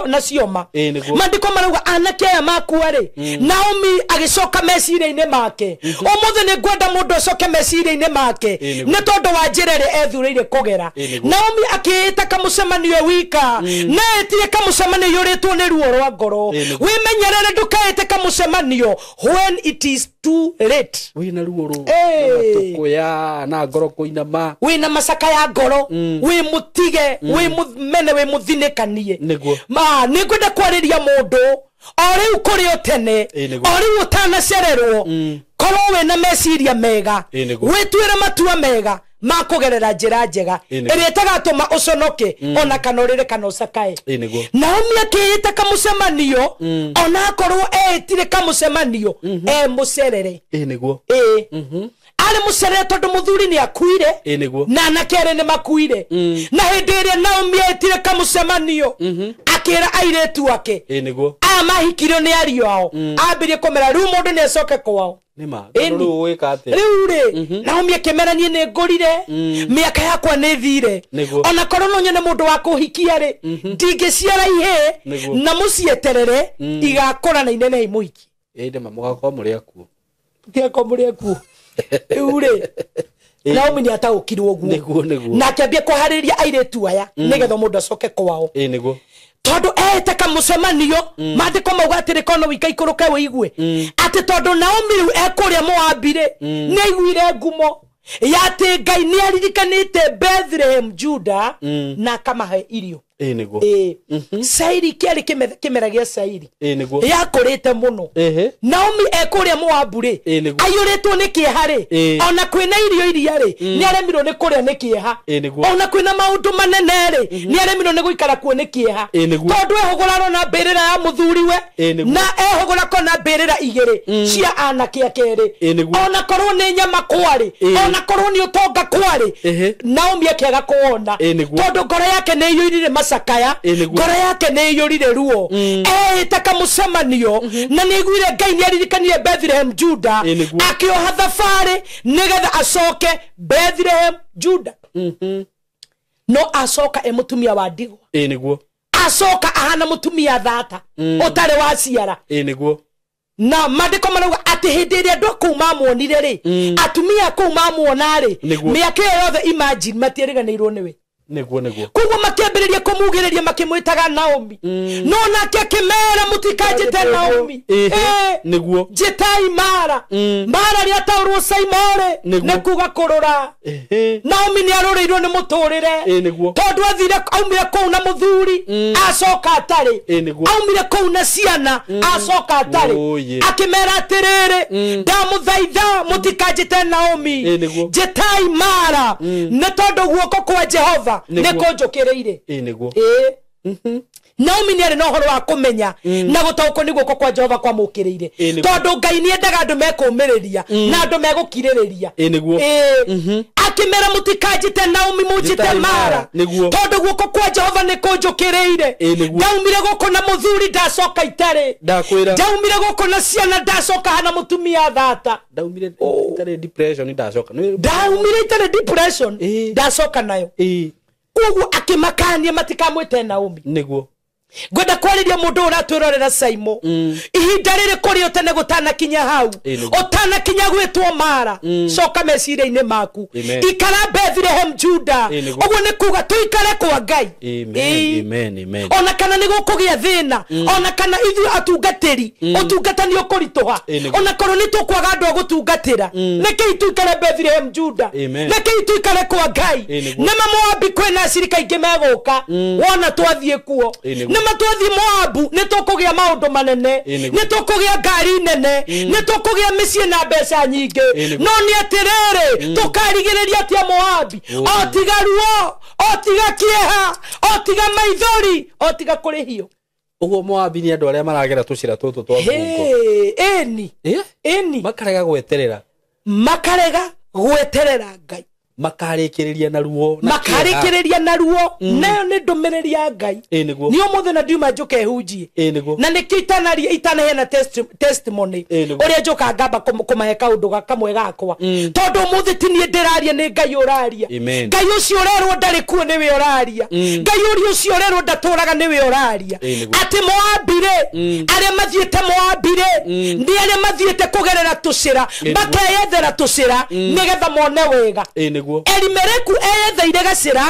S1: na cioma. Maandĩko marauga anake aya makua rĩ, Naomi agĩcoka meciria-inĩ make. Ũmũthĩ nĩ ngwenda mũndũ acoke meciria-inĩ make, nĩ tondũ wa njĩra ĩrĩa ethurĩire kũgera. Naomi akĩĩta kamũcemanio wika, na etire kamũcemanio iyũrĩtwo nĩ ruo rwa ngoro. Wĩmenyerere ndũkaĩte kamũcemanio when it is too late.
S2: Wĩna ruo rũ na na ngoro kũinama,
S1: wĩna macaka ya ngoro, wĩ mũtige, wĩ mũmene, wĩ mũthinĩkanie. Ma nĩ ngwenda kwarĩria mũndũ o rĩu kũrĩ o tene, o rĩu ũtanacererwo, korwo wĩna meciria mega, wĩtuĩre matua mega ma kũgerera njĩra njega ĩrĩa ĩtagatũma ũconoke ona kana ũrĩre kana ũcakae. Naomi akĩĩta kamũcemanio, ona akorwo eĩtire kamũcemanio e mũcerere, arĩ mũcerere tondũ mũthuri nĩ akuire na anake erĩ nĩ makuire. Na hĩndĩ ĩrĩa Naomi etire kamũcemanio akĩra airĩtu ake aya mahikirio nĩ ariũ ao, ambĩrie kũmera rĩu mũndũ nĩ acoke kwao. Rĩu rĩ Naomi akĩmera niĩ nĩ ngũrire, mĩaka yakwa nĩ thire, ona korwo no nyone mũndũ wa kũhikia rĩ, ndingĩciara ihĩĩ na mũcieterere igakũra na inene imũhikie.
S2: Mũgakorwo mũrĩ akuũ.
S1: Mũgakorwo mũrĩ akuũ. Rĩu rĩ Naomi nĩ ataũkirwo ũguo.
S2: Nĩguo, nĩguo.
S1: Na akĩambia kũharĩria airĩtu aya nĩgetha mũndũ acoke kwao.
S2: Ĩĩ nĩguo.
S1: Tondũ ehĩte kamũcemanio, maandĩko mauga atĩrĩ kono wikaikũrũke wĩigue atĩ tondũ Naomi rĩu ekũrĩa Moabi rĩ, nĩ aiguire ngumo ya atĩ Ngai nĩ aririkanĩte Bethlehem Juda na akamahe irio.
S2: Ĩĩ nĩguo.
S1: Ĩĩ. Cairi kĩarĩ kĩmera gĩa cairi.
S2: Ĩĩ nĩguo.
S1: Yakũrĩte mũno.
S2: Ehe.
S1: Naomi ekũrĩa Moabu rĩ,
S2: Ĩĩ nĩguo.
S1: aiyũrĩtwo nĩ kĩeha rĩ,
S2: Ĩĩ.
S1: ona kwĩna irio iria rĩ, nĩ aremirwo nĩ kũrĩa nĩ kĩeha.
S2: Ĩĩ nĩguo.
S1: Ona kwĩna maũndũ manene rĩ, nĩ aremirwo nĩ gũikara kuo nĩ kĩeha.
S2: Ĩĩ nĩguo.
S1: Tondũ ehũgũra arona mbĩrĩra ya mũthuriwe,
S2: Ĩĩ nĩguo.
S1: na ehũgũra kona mbĩrĩra igĩrĩ cia anake ake erĩ.
S2: Ĩĩ nĩguo.
S1: Ona korwo nĩ nyama kwarĩ,
S2: Ĩĩ.
S1: ona korwo nĩ ũtonga kwarĩ,
S2: Ehe.
S1: Naomi akĩaga kuona.
S2: Ĩĩ nĩguo.
S1: Tondũ ngoro yake nĩ ĩiyũrire macakaya,
S2: Ĩĩ nĩguo.
S1: ngoro yake nĩ ĩiyũrire ruo. Ehĩte kamũcemanio, na nĩ aiguire Ngai nĩ aririkanire Bethlehem Juda,
S2: Ĩĩ nĩguo.
S1: akĩoha thabarĩ nĩgetha acoke Bethlehem Juda. No acoka e mũtumia wa ndigwa.
S2: Ĩĩ nĩguo.
S1: Acoka ahana mũtumia thata ũtarĩ wa ciara.
S2: Ĩĩ nĩguo.
S1: Na maandĩko marauga atĩ hĩndĩ ĩrĩa andũ a kũu mamuonire rĩ, atumia a kũu mamuona rĩ,
S2: Nĩguo.
S1: mĩaka ĩyo yothe imagine matiariganĩirwo nĩwe.
S2: Nĩguo, nĩguo.
S1: Koguo makĩambĩrĩria kũmugĩrĩria makĩmwĩtaga Naomi. No nake akĩmera mũtikanjĩte Naomi.
S2: Ĩhĩ,
S1: Ĩĩ.
S2: nĩguo.
S1: Njĩtai Mara. Mara rĩataũrwo Saimore,
S2: Nĩguo.
S1: nĩ kuga kũrũra.
S2: Ĩhĩ.
S1: Naomi nĩ arũrĩirwo nĩ mũtũrĩre.
S2: Ĩĩ nĩguo.
S1: Tondũ athire aumire kũu na mũthuri, acoka atarĩ.
S2: Ĩĩ nĩguo.
S1: Aumire kũu na ciana, acoka atarĩ.
S2: Oye.
S1: Akĩmera atĩrĩrĩ, ndamũthaitha mũtikanjĩte Naomi.
S2: Ĩĩ nĩguo.
S1: Njĩtai Mara, nĩ tondũ guoko kwa Jehova
S2: Nĩguo.
S1: nĩ kũnjũkĩrĩire.
S2: Ĩĩ nĩguo.
S1: Ĩĩ. Naomi nĩ arĩ na ũhoro wa kũmenya na gũtaũkwo nĩ guoko kwa Jehova kwamũkĩrĩire.
S2: Ĩĩ nĩguo.
S1: Tondũ Ngai nĩ endaga andũ mekũũmĩrĩria na andũ megũkirĩrĩria.
S2: Ĩĩ nĩguo.
S1: Ĩĩ. Akĩmera mũtikanjĩte Naomi, mũnjĩte
S2: Njĩtai
S1: Mara.
S2: Mara. Nĩguo.
S1: Tondũ guoko kwa Jehova nĩ kũnjũkĩrĩire.
S2: Ĩĩ nĩguo.
S1: Ndaumire gũkũ na mũthuri ndacoka itarĩ.
S2: Ndakwĩra.
S1: Ndaumire gũkũ na ciana ndacoka hana mũtumia thata.
S2: Ndaumire itarĩ depression ndacoka.
S1: Ndaumire itarĩ depression
S2: Ĩĩ.
S1: ndacoka nayo.
S2: Ĩĩ.
S1: Koguo akĩmakania matikamwĩte Naomi.
S2: Nĩguo.
S1: Ngwenda kwarĩria mũndũ ũratwĩrorera Saimo. Ihinda rĩrĩ kũrĩ ũtene gũtanakinya hau,
S2: Ĩĩ nĩguo.
S1: ũtanakinya gwĩtwo Mara, coka meciria-inĩ maku.
S2: Amen.
S1: Ikara Bethlehem Juda.
S2: Ĩĩ nĩguo.
S1: Ũguo nĩ kuga tũikare kwa Ngai.
S2: Amen,
S1: Ĩĩ.
S2: amen, amen.
S1: Ona kana nĩ gũkũgĩa thĩna, ona kana ithuĩ atungatĩri, ũtungata nĩ ũkũritũha.
S2: Ĩĩ nĩguo.
S1: Ona korwo nĩ tũkwaga andũ a gũtungatĩra, rekei tũikare Bethlehem Juda.
S2: Amen.
S1: Rekei tũikare kwa Ngai.
S2: Ĩĩ nĩguo.
S1: Nĩma Moabi kwĩna acirika aingĩ megũka, wona twathiĩ kuo.
S2: Ĩĩ nĩguo.
S1: Nĩma twathiĩ Moabu nĩ tũkũgĩa maũndũ manene,
S2: Ĩĩ nĩguo.
S1: nĩ tũkũgĩa ngari nene, nĩ tũkũgĩa mĩciĩ na mbeca nyingĩ.
S2: Ĩĩ nĩguo.
S1: No nĩ atĩrĩrĩ, tũkarigĩrĩria atĩa Moabi? O tiga ruo, o tiga kĩeha, o tiga maithori, o tiga kũrĩhio.
S2: Ũguo Moabi nĩ andũ arĩa maragera tũcĩra tũtũ twa ngungo.
S1: Hĩ, ĩni.
S2: Ĩ?
S1: Ĩni.
S2: Makarega gweterera.
S1: Makarega gweterera Ngai.
S2: Makarĩkĩrĩria na ruo na kĩeha.
S1: Makarĩkĩrĩria na ruo. Nayo nĩ ndũmĩrĩri ya Ngai.
S2: Ĩĩ nĩguo.
S1: Nĩ ũmũthĩ na ndiuma njũke hunjie.
S2: Ĩĩ nĩguo.
S1: Na nĩkĩo itanaheana testimony.
S2: Ĩĩ nĩguo.
S1: Ũrĩa njũkaga ngamba kũmahe kaũndũ kamwe gakwa. Tondũ ũmũthĩ ti niĩ ndĩraria, nĩ Ngai ũraria.
S2: Amen.
S1: Ngai ũcio ũrerwo ndarĩ kuo nĩwe ũraria. Ngai ũrĩa ũcio ũrerwo ndatũraga nĩwe ũraria.
S2: Ĩĩ nĩguo.
S1: Atĩ Moabi rĩ, arĩa mathiĩte Moabi rĩ, nĩ arĩa mathiĩte kũgerera tũcĩra,
S2: Ĩĩ nĩguo.
S1: makeyethera tũcĩra nĩgetha mone wega.
S2: Ĩĩ nĩguo.
S1: Elimeleki eyetheire gacĩra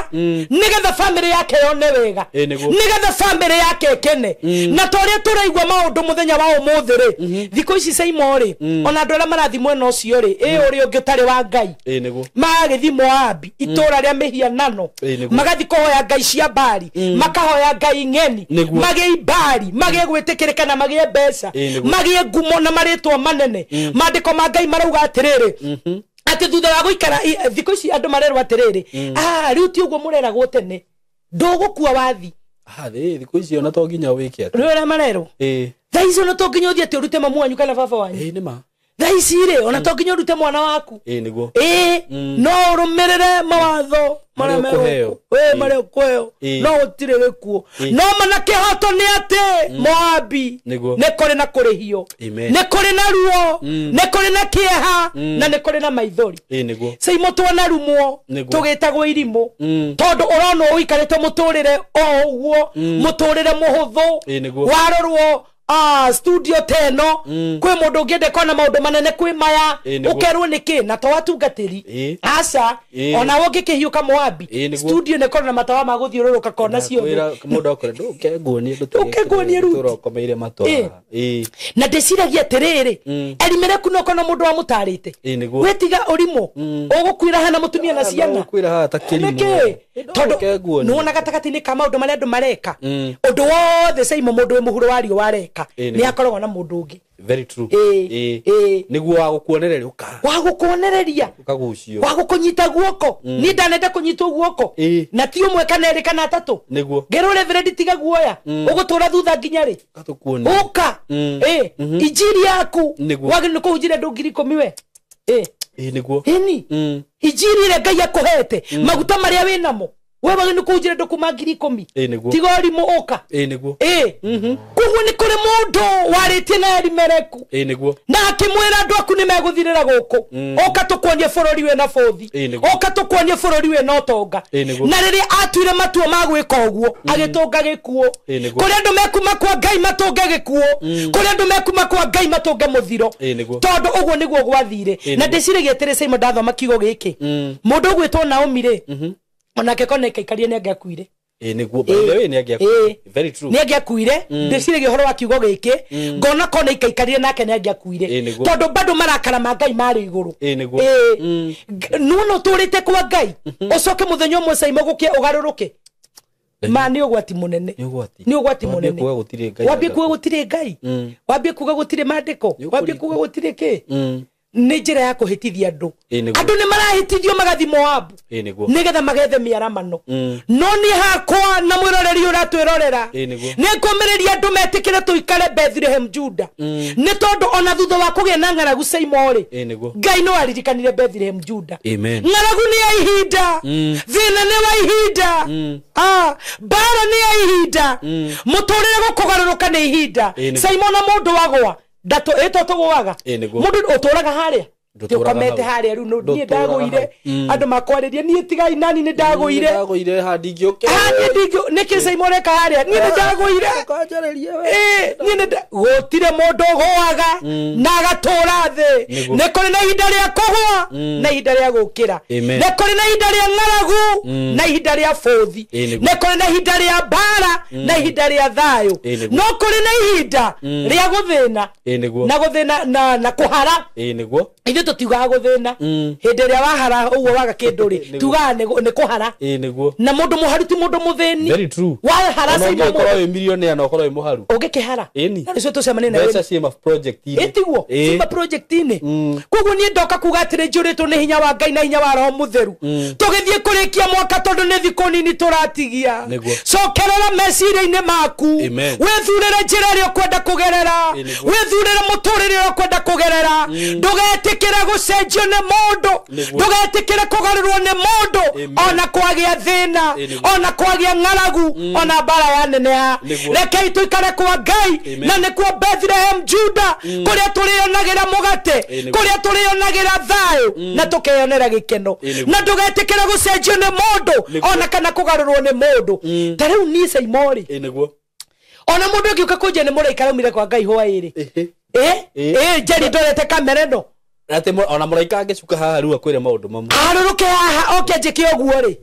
S1: nĩgetha bamĩrĩ yake yone wega,
S2: Ĩĩ nĩguo.
S1: nĩgetha bamĩrĩ yake ĩkene. Na ta ũrĩa tũraigua maũndũ mũthenya wa ũmũthĩ rĩ, thikũ ici Saimo rĩ, ona andũ arĩa marathiĩ mwena ũcio rĩ, ĩ ũrĩa ũngĩ ũtarĩ wa Ngai,
S2: Ĩĩ nĩguo.
S1: magagĩthiĩ Moabi, itũũra rĩa mĩhianano,
S2: Ĩĩ nĩguo.
S1: magathiĩ kũhoya ngai cia Baali, makahoya ngai ng'eni,
S2: Nĩguo.
S1: magĩe ibari, magĩe gwĩtĩkĩrĩka na magĩe mbeca,
S2: Ĩĩ nĩguo.
S1: magĩe ngumo na marĩtwa manene. Maandĩko ma Ngai marauga atĩrĩrĩ, atĩ thutha wa gũikara thikũ ici andũ marerwo atĩrĩrĩ, rĩu ti ũguo mũreragwo tene, ndũgũkua wathi.
S2: Ĩ, thikũ ici ona to nginya wĩke atĩ.
S1: Rĩu ũrĩa marerwo.
S2: Ĩĩ.
S1: Thaa ici ona to nginya ũthiĩ atĩ ũrute mamu wanyu kana baba wanyu.
S2: Ĩĩ nĩ ma.
S1: Thaa ici rĩ, ona to nginya ũrute mwana waku.
S2: Ĩĩ nĩguo.
S1: Ĩĩ, no ũrũmĩrĩre mawatho
S2: Marĩa
S1: marĩa
S2: ũkũheo.
S1: megũkũ. Ĩĩ, marĩa ũkũheo.
S2: Ĩĩ.
S1: No gũtirĩ gĩkuũ. No mana kĩhoto nĩ atĩ Moabi
S2: Nĩguo.
S1: nĩ kũrĩ na kũrĩhio,
S2: Amen.
S1: nĩ kũrĩ na ruo, nĩ kũrĩ na kĩeha, na nĩ kũrĩ na maithori.
S2: Ĩĩ nĩguo.
S1: Saimo twanarumwo
S2: Nĩguo.
S1: tũgĩtagwo irimũ, tondũ ũronwo ũikarĩte mũtũrĩre o ũguo, mũtũrĩre mũhũthũ,
S2: Ĩĩ nĩguo.
S1: warorwo Studio teno kwi mundu ungiende kona maundu manene kwi maya ukerwo niki na to watungatiri aca ona ungikihiuka Moabi studio ne kona matawa ma guthiururuka kona ciothe
S2: mundu akore nduke nguonie
S1: nduke nguonie ruti
S2: turokomeire matwa
S1: na ndiciragia atiriri Elimeleki no kona mundu wamutarite wetiga urimu ugukwira hana mutumia na ciana
S2: ugukwira haha ta kirimu
S1: tondu nuona gatagati-ini ka maundu maria andu mareka undu wothe Saimo mundu wi muhuro wario wareka ni akoragwo na mundu ungi.
S2: Very true. Niguo wa gukuonereria uka
S1: wa gukuonereria
S2: ukagucio
S1: wa gukunyita guoko ni ndanenda kunyitwo guoko na ti umwe kana eri kana atatu
S2: niguo
S1: ngerwo Reverend tiga guoya ugutura thutha nginya ri
S2: gatukuonia
S1: uka injiri yaku wagä kuhunjira andu 10,000 we
S2: niguo
S1: ini injiri ĩrĩa Ngai akuhete maguta maria winamo we wagä kuhunjira andu kuma 10,000 tiga ũrimũ ũka
S2: niguo
S1: koguo nĩ kũrĩ mũndũ warĩtie na Elimeleki na akĩmwĩra andũ aku nĩ megũthirĩra gũkũ ũka tũkuonie bũrũri wĩna bũthi ũka tũkuonie bũrũri wĩna ũtonga na rĩrĩa atuire matua ma gwĩka ũguo agĩtũnga gĩkuũ kũrĩ andũ mekuma kwa Ngai matũnge gĩkuũ kũrĩ andũ mekuma kwa Ngai matũnge mũthiro tondũ ũguo nĩguo gwathire na ndĩciragia atĩrĩ Saimo ndathoma kiugo gĩkĩ mũndũ ũgwĩtwo Naomi rĩ onake kona ikaikarie nĩ angĩakuire
S2: niguo by the way nĩ angĩakuire very true
S1: nĩ angĩakuire ndĩciragia ũhoro wa kiugo gĩkĩ ngona kona ikaikarie nake nĩ angĩakuire tondũ bado marakara ma Ngai marĩ igũrũ nuona ũtũrĩte kwa Ngai ũcoke mũthenya ũmwe Saimo gũkĩe ũgarũrũke ma nĩ ũgwati mũnene nĩ ũgwati mũnene wambie kuga gũtirĩ Ngai wambie kuga gũtirĩ maandĩko wambie kuga gũtirĩ kĩ nĩ njĩra ya kũhĩtithia andũ andũ nĩ marahĩtithio magathi Moabu nĩgetha magethe mĩaramano no niĩ hakwa na mwĩroreri ũratwĩrorera nĩ ngũmĩrĩria andũ metĩkĩre tũikare Bethlehem Juda nĩ tondũ ona thutha wa kũgĩa na ng'aragu Saimo rĩ Ngai no aririkanire Bethlehem Juda ng'aragu nĩ ya ihinda thĩna nĩ wa ihinda mbara nĩ ya ihinda mũtũrĩre gũkũgarũrũka nĩ ihinda Saimo na mũndũ wagwa ndato ĩto tũgũaga mũndũ ũtũraga harĩa ukomete haria riu niĩ ndagũire andũ makwarĩrie niĩ tigai nani nĩ ndagũire nĩkĩ Saimo ũreka harĩa niĩ nĩ ndagũire niĩ nĩ gũtirĩ mũndũ ũgũaga na agatũra thĩ nĩ kũrĩ na ihinda rĩa kũgũa na ihinda rĩa gũkĩra nĩ kũrĩ na ihinda rĩa ng'aragu na ihinda rĩa bũthi nĩ kũrĩ na ihinda rĩa mbara na ihinda rĩa thayũ no kũrĩ na ihinda rĩa gũthĩna na gũthĩna na kũhara ithuĩ tũtiugaga gũthĩna hĩndĩ ĩrĩa wahara ũguo waga kĩndũ rĩ tugaga nĩ kũhara na mũndũ mũharu ti mũndũ mũthĩni wahara
S2: Saimo ũkorwo wĩ millionaire na ũkorwo wĩ mũharu
S1: ũngĩkĩhara na nĩcio tũcemanie na
S2: mbeca ciĩ ma project-inĩ
S1: ĩtiguo ciĩ ma project-inĩ koguo niĩ ndoka kuga atĩrĩ njũrĩtwo nĩ hinya wa Ngai na hinya wa Roho Mũtheru tũgĩthiĩ kũrĩkia mwaka tondũ nĩ thikũ nini tũratigia cokerera meciria-inĩ maku wĩthurĩre njĩra ĩrĩa ũkwenda kũgerera wĩthurĩre mũtũrĩre ũrĩa ũkwenda kũgerera ndũgetĩkĩre gũcenjio nĩ mũndũ ndũgetĩkĩre kũgarũrwo nĩ mũndũ ona kwagĩa thĩna ona kwagĩa ng'aragu ona mbara yaneneha rekei tũikare kwa Ngai na nĩkuo Bethlehem Juda kũrĩa tũrĩonagĩra mũgate kũrĩa tũrĩonagĩra thayũ na tũkeyonera gĩkeno na ndũgetĩkĩre gũcenjio nĩ mũndũ ona kana kũgarũrwo nĩ mũndũ ta rĩu niĩ Saimo rĩ ona mũndũ ũngĩũka kũnjia nĩ mũraika araumire kwa Ngai hwaĩ-rĩ Njeri ndorete kamera ĩno
S2: ati ona mũraika angĩcuka haha rĩu akwĩre maũndũ mamwe
S1: arũrũke haha oke anjĩke ũguo rĩ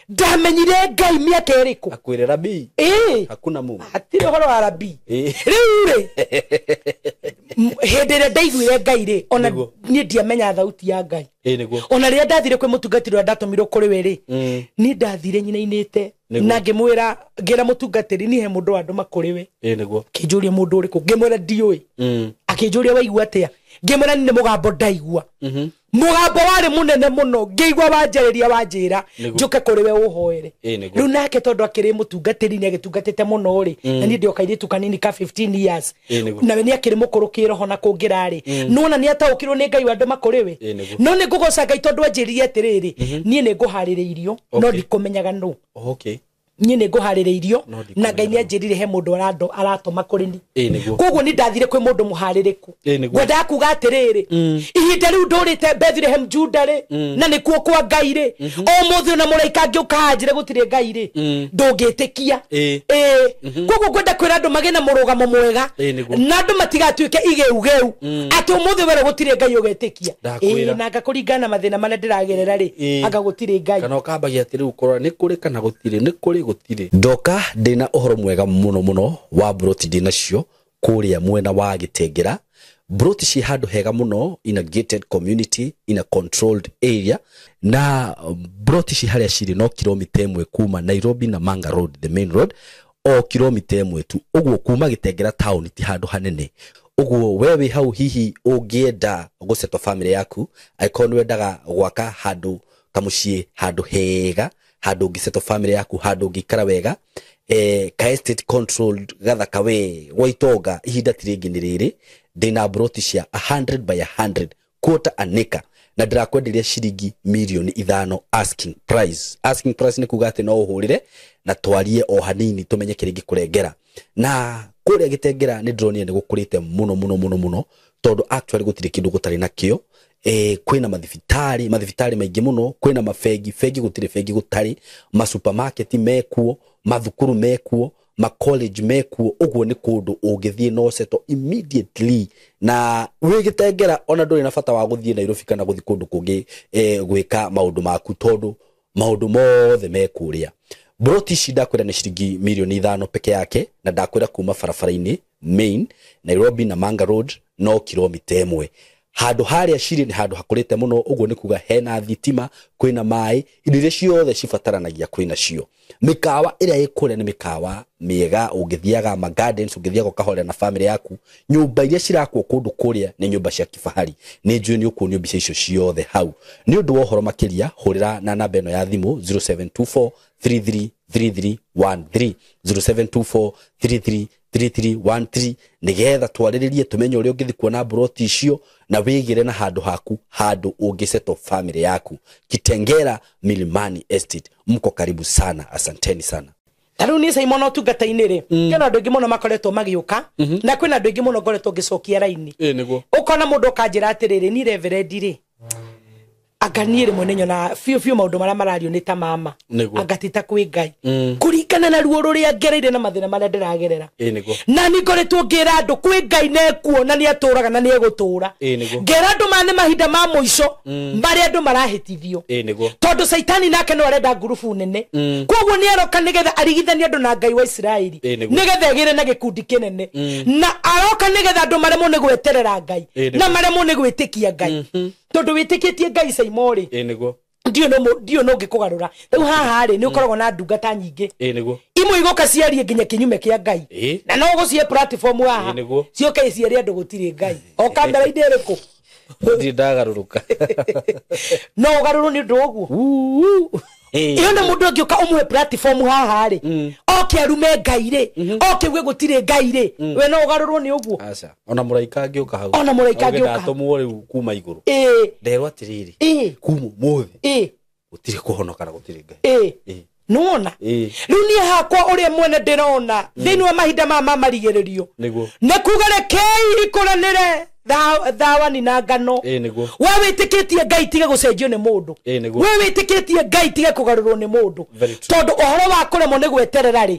S1: ndamenyire Ngai mĩaka ĩrĩkũ
S2: akwĩre rabii hakuna Mungu
S1: hatirĩ ũhoro wa rabii rĩu rĩ hĩndĩ ĩrĩa ndaiguire Ngai rĩ ona niĩ ndiamenya thauti ya Ngai ona rĩrĩa ndathire kwĩ mũtungatĩri ũrĩa ndatũmirwo kũrĩ we rĩ niĩ ndathire nyinainĩte na ngĩmwĩra ngĩra mũtungatĩri niĩ he mũndũ wandũma kũrĩ we akĩnjũria mũndũ ũrĩkũ ngĩmwĩra ndiũĩ akĩnjũria waigua atĩa ngĩmwĩra nĩ mũgambo ndaigua mũgambo warĩ mũnene mũno ngĩigua wanjarĩria wanjĩra njũke kũrĩ we ũhoere rĩu nake tondũ akĩrĩ mũtungatĩri nĩ agĩtungatĩte mũno rĩ na niĩ ndĩ o kairĩtu kanini ka 15 years nawe nĩ akĩrĩ mũkũrũ kĩroho na kũngĩra rĩ nona nĩ ataũkĩrwo nĩ Ngai wandũma kũrĩ we no nĩ ngũgoca Ngai tondũ anjĩrire atĩrĩrĩ niĩ nĩ ngũharĩrĩirio no ndikũmenyaga nũ niĩ nĩ ngũharĩrĩirio na Ngai nĩ anjĩrire he mũndũ aratũma kũrĩ ni koguo nĩ ndathire kwĩ mũndũ mũharĩrĩku ngwendaga kuga atĩrĩrĩ ihinda Ihinda rĩu ndũrĩte Bethlehem Juda rĩ, na nĩkuo kwa Ngai rĩ, ũmũthĩ ona mũraika angĩũka anjĩre gũtirĩ Ngai rĩ, ndũngĩtĩkia. Koguo ngwenda kwĩra andũ magĩe na mũrũgamo mwega, na andũ matigatuĩke igeugeu atĩ ũmũthĩ werũ gũtirĩ Ngai ũgetĩkia. Na ngakũringana na mathĩna marĩa ndĩragerera rĩ, anga gũtirĩ Ngai.
S2: Kana ũkambagia atĩ rĩu ũkorora nĩ kũrĩ kana gũtirĩ, nĩ kũrĩ gũtirĩ. Ndoka ndĩna ũhoro mwega mũno mũno wa broti ndĩnacio kũrĩa mwena wa Gĩtengera. Broti ci handũ hega mũno, in a gated community, in a controlled area, na broti ci harĩa cirĩ no kilomita 1 kuma Nairobi na Manga Road, the main road, o kilomita 1 tu. Ũguo kuma Gĩtengera town ti handũ hanene. Ũguo we wĩ hau hihi ũngĩenda gũsettle family yaku, angĩkorwo nĩ wendaga gwaka handũ kamũciĩ, handũ hega, handũ ũngĩsettle family yaku, handũ ũngĩikara wega, ka estate controlled gathaka we gwa itonga, ihinda ti rĩngĩ nĩ rĩrĩ. Ndĩna broti cia 100 by 100 quarter an acre, na ndĩrakwenderia ciringi mirioni 5 asking price. Asking price nĩ kuga atĩ no ũhũrĩre na twarie o hanini tũmenye kĩrĩa ingĩkũrengera. Na kũrĩa Gĩtengera nĩ ndĩronire nĩ gũkũrĩte mũno mũno mũno mũno, tondũ actually gũtirĩ kĩndũ gũtarĩ nakĩo. Kwĩna mathibitarĩ maingĩ mũno, kwĩna mabengi, bengi gũtirĩ bengi gũtarĩ, masupermarket mekuo, mathukuru mekuo, ma college mekuo. Ũguo nĩ kũndũ ũngĩthiĩ no settle immediately, na wĩ Gĩtengera ona ndũrĩ na bata wa gũthiĩ Nairobi kana gũthiĩ kũndũ kũngĩ gwĩka maũndũ maku, tondũ maũndũ mothe me kũrĩa. Broti ici ndakwĩra nĩ ciringi mirioni 5 peke yake, na ndakwĩra kuma barabara-inĩ main Nairobi na Manga Road no kilomita 1. Handũ harĩa cirĩ nĩ handũ hakũrĩte mũno, ũguo nĩ kuga hena thitima, kwĩna maĩ, indo iria ciothe cibataranagia kwĩna cio. Mĩkawa ĩrĩa ĩ kũrĩa nĩ mĩkawa mĩega, ũngĩthiaga ma gardens, ũngĩthiaga ũkahorera na family yaku. Nyũmba iria cirakwo kũndũ kũrĩa nĩ nyũmba cia kifahari. Nĩ njũĩ nĩ ũkuonio mbica icio ciothe hau. Nĩ ũndũ wa ũhoro makĩria, hũrĩra na namba ĩno ya thimũ 0724 333313, 0724 333313, nĩgetha twarĩrĩrie tũmenye ũrĩa ũngĩthiĩ kuona broti icio na wĩgĩre na handũ haku, handũ ũngĩsettle family yaku. Kitengera Milimani Estate, mko karibu sana, asanteni sana.
S1: Ta rĩu niĩ Simon ũtungata-inĩ rĩ, kwĩna andũ aingĩ mũno makoretwo magĩũka, na kwĩna andũ aingĩ mũno ngoretwo ngĩcokia raini. Ũkona mũndũ ũkanjĩra atĩrĩrĩ, niĩ reverend rĩ, anga niĩ rĩmwe nĩ nyonaga biũ biũ maũndũ marĩa marario nĩ ta mama, anga ti ta kwĩ Ngai, kũringana na ruo rũrĩa ngereire na mathĩna marĩa ndĩragerera. Na nĩ ngoretwo ngĩra andũ kwĩ Ngai nekuo, na nĩ atũraga na nĩ egũtũra. Ngera andũ maya nĩ mahinda ma mũico marĩa andũ marahĩtithio, tondũ Caitani nake no arenda ngurubu nene. Koguo nĩ aroka nĩgetha arigithanie andũ na Ngai wa Isiraeli, nĩgetha egĩre na gĩkundi kĩnene, na aroka nĩgetha andũ maremwo nĩ gweterera Ngai na maremwo nĩ gwĩtĩkia Ngai, tondũ wĩtĩkĩtie Ngai Saimori ndiũ no ngĩkũgarũra. Rĩu haha rĩ, nĩ ũkoragwo na ndungata nyingĩ, imwe igoka ciarie nginya kĩnyume kĩa Ngai, na no gũcihe platform haha cioke iciarie andũ gũtirĩ Ngai o kamera-inĩ ĩrĩkũ.
S2: Ndirĩ ndagarũrũka.
S1: No ũgarũrwo nĩ ũndũ ũguo. Iyo na mũndũ angĩũka ũmũhe platform haha rĩ, oke arume Ngai rĩ, oke uge gũtirĩ Ngai rĩ, we no ũgarũrwo nĩ ũguo.
S2: Aca, ona mũraika angĩũka hau.
S1: Ona mũraika angĩũka.
S2: Ndatũmwo rĩu kuma igũrũ. Nderwo atĩrĩrĩ, kuma ũmũthĩ gũtirĩ kũhonoka na gũtirĩ Ngai.
S1: Nĩwona? Rĩu niĩ hakwa ũrĩa mwene ndĩrona thĩinĩ wa mahinda maya ma marigĩrĩrio, nĩ kuga rekei ikũranĩre thawani na ngano. We wĩtĩkĩtie Ngai tiga gũcenjio nĩ mũndũ, we wĩtĩkĩtie Ngai tiga kũgarũrwo nĩ mũndũ, tondũ ũhoro wa kũremwo nĩ gweterera rĩ,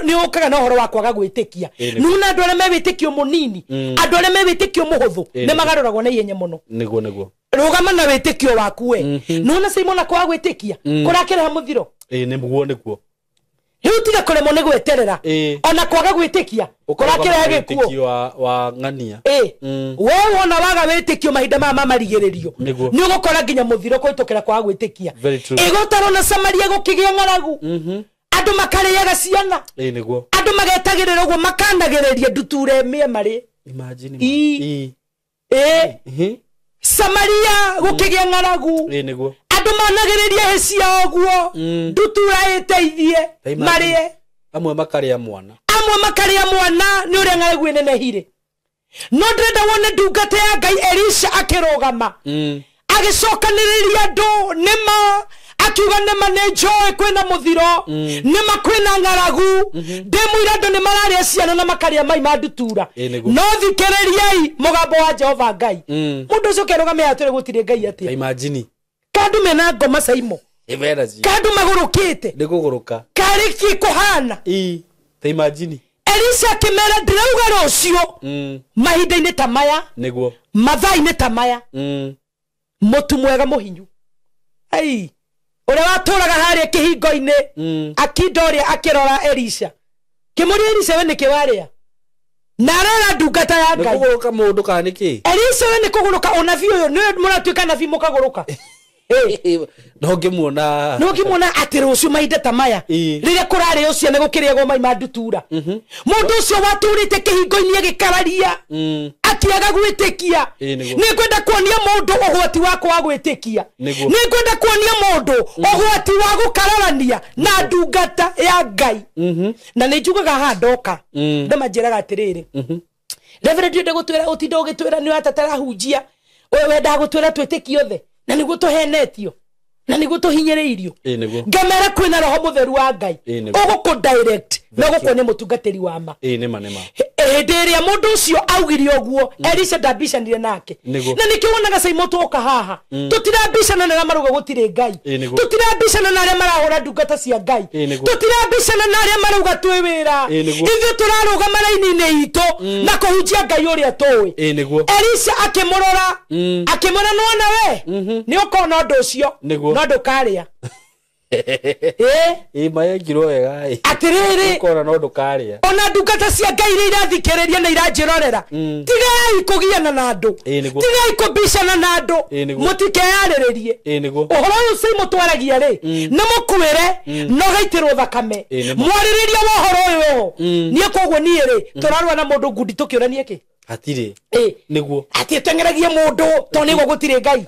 S1: nĩ ũkaga na ũhoro wa kwaga gwĩtĩkia. Nĩwona andũ arĩa me wĩtĩkio mũnini, andũ arĩa me wĩtĩkio mũhũthũ nĩ magarũragwo na ihenya mũno.
S2: Nĩguo nĩguo.
S1: Rũgama na wĩtĩkio waku we. Nĩwona Simon kwaga gwĩtĩkia kũrakĩreha mũthiro.
S2: Nĩguo nĩguo.
S1: Rĩu tiga kũremwo nĩ gweterera, ona kwaga gwĩtĩkia kũrakĩrehe gĩkuũ
S2: wa ng'ania.
S1: We wona waga wĩtĩkio mahinda maya ma marigĩrĩrio, nĩ ũgũkora nginya mũthiro kũhĩtũkĩra kwaga gwĩtĩkia. Ĩgũtarwo na Samaria gũkĩgĩa ng'aragu, andũ makarĩaga ciana, andũ magetagĩrĩra ũguo, makanagĩrĩria ndutura ĩmwe marĩ. Samaria gũkĩgĩa ng'aragu, andũ managĩrĩria hĩ ciao ũguo, ndutura ĩteithie marĩe.
S2: Amwe makarĩa mwana,
S1: amwe makarĩa mwana nĩ ũrĩa ng'aragu ĩnenehire. No ndĩrenda wone ndungata ya Ngai Elisha akĩrũgama, agĩcokanĩrĩria andũ nĩma Akiuga nĩma nĩ njũĩ kwĩna mũthiro, nĩma kwĩna ng'aragu, ndĩmwĩra andũ nĩ mararĩa ciana na makarĩa mai ma ndutura, no thikĩrĩriai mũgambo wa Jehova Ngai. Mũndũ ũcio kĩrũgame atĩrĩ gũtirĩ Ngai atĩa.
S2: Imagine
S1: kandu mena ngoma caimo kandu magũrũkĩte
S2: nĩ kũgũrũka
S1: karĩkie kũhana.
S2: Ta imagine
S1: Elisha akĩmera ndĩrauga rũciũ mahinda-inĩ ta maya,
S2: nĩguo
S1: mathaa-inĩ ta maya, mũtu mwega mũhinyu ai ũrĩa watũraga harĩa kĩhingo-inĩ akinda ũrĩa akĩrora Elisha kĩmũria Elisha we nĩkĩ warĩa na arera ndungata ya Ngai.
S2: Nĩ kũgũrũka mũndũ kana nĩkĩ?
S1: Elisha we nĩ kũgũrũka ũnabii ũyũ nĩwe mũratuĩka nabii mũkagũrũka.
S2: No ngĩmuona
S1: no ngĩmuona atĩ rũciũ mahinda ta maya rĩrĩa kũrarĩo ciana gũkĩrĩagwo mai ma ndutura, mũndũ ũcio watũrĩte kĩhingo-inĩ agĩkararia akĩaga gwĩtĩkia. Nĩngwenda kuonia mũndũ ũgwati wakwa wa gwĩtĩkia, nĩngwenda kuonia mũndũ ũgwati wa gũkararania na ndungata ya Ngai. Na nĩ njugaga haha ndoka ndĩmanjĩraga atĩrĩrĩ, Reverend ndĩrenda gũtwĩra ũtinda ũgĩtwĩra nĩ watatara hunjia wendaga gũtwĩra twĩtĩkie othe na nĩguo tũhenetio na nĩguo tũhinyĩrĩirio. Ngamera kwĩna roho mũtheru wa Ngai ũgũkũ direct na ũgũkuonia mũtungatĩri wa ma. Hĩndĩ ĩrĩa mũndũ ũcio augire ũguo Elisha ndambicanire nake, na nĩkĩo wonaga Caimo twoka haha tũtirambicana na arĩa marauga gũtirĩ Ngai, tũtirambicana na arĩa marahũra ndungata cia Ngai, tũtirambicana na arĩa marauga twĩ wĩra. Ithuĩ tũrarũgama raini-inĩ itũ na kũhunjia Ngai ũrĩa tũĩ. Elisha akĩmũrora akĩmwĩra nĩwona we nĩ ũkona ũndũ ũcio no ndũkarĩa.
S2: Mayekirwo wega
S1: atĩrĩrĩ
S2: ũkona no ndũkarĩa.
S1: Ona ndungata cia Ngai iria irathikĩrĩria na iranjĩrorera, tigai kũgiana na andũ, tigai kũbicana na andũ, mũtikeyarĩrĩrie. Ũhoro ũyũ Caimo twaragia rĩ nĩ mũkuĩre no gaitĩrwo thakame. Mwarĩrĩria wa ũhoro ũyũ weho niĩ koguo niĩ rĩ tũrarũa na mũndũ ngundi tũkĩũranie kĩ
S2: hatirĩ nĩguo
S1: atĩ ũteng'eragie mũndũ tondũ nĩguo gũtirĩ Ngai.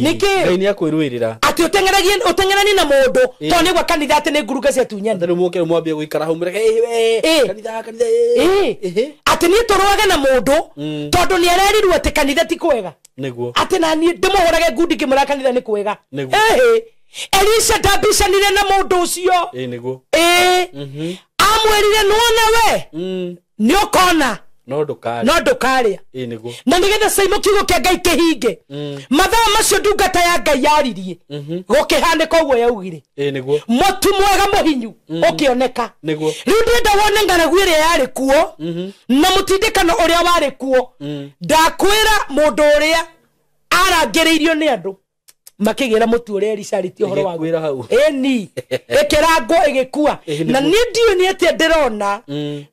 S1: Nĩkĩ
S2: Ngai nĩakwĩrũĩrĩra
S1: atĩ ũteng'eranie na mũndũ tondũ nĩguo kanitha atĩ nĩ ngurunga cia tunyani.
S2: Rĩu mũke mwambie gũikara hau mũreke kanitha kanitha.
S1: Atĩ niĩ tũrũage na mũndũ tondũ nĩarerirwo atĩ kanitha ti kwega,
S2: nĩguo
S1: atĩ na niĩ ndĩmũhũrage ngundi ngĩmwĩra kanitha nĩ kwega. Elisha ndambicanire na mũndũ ũcio.
S2: Nĩguo
S1: amwĩrire nĩwona we nĩ ũkona
S2: no ndũkarĩa.
S1: Na nĩgetha Caimo kiugo kĩa Ngai kĩhinge, mathaa macio ndungata ya Ngai yaririe gũkĩhanĩka ũguo yaugire, mũtu mwega mũhinyu ũkĩoneka. Rĩu ndĩrenda wone ng'aragu ĩrĩa yarĩ kuo na mũtindĩkano ũrĩa warĩ kuo. Ndakwĩra mũndũ ũrĩa arangĩrĩirio nĩ andũ makĩgĩra mũtu ũrĩa Elisha arĩtie ũhoro waguo, ĩni ĩkĩrangwo ĩgĩkua. Na niĩ ndiũĩ nĩ atĩa ndĩrona,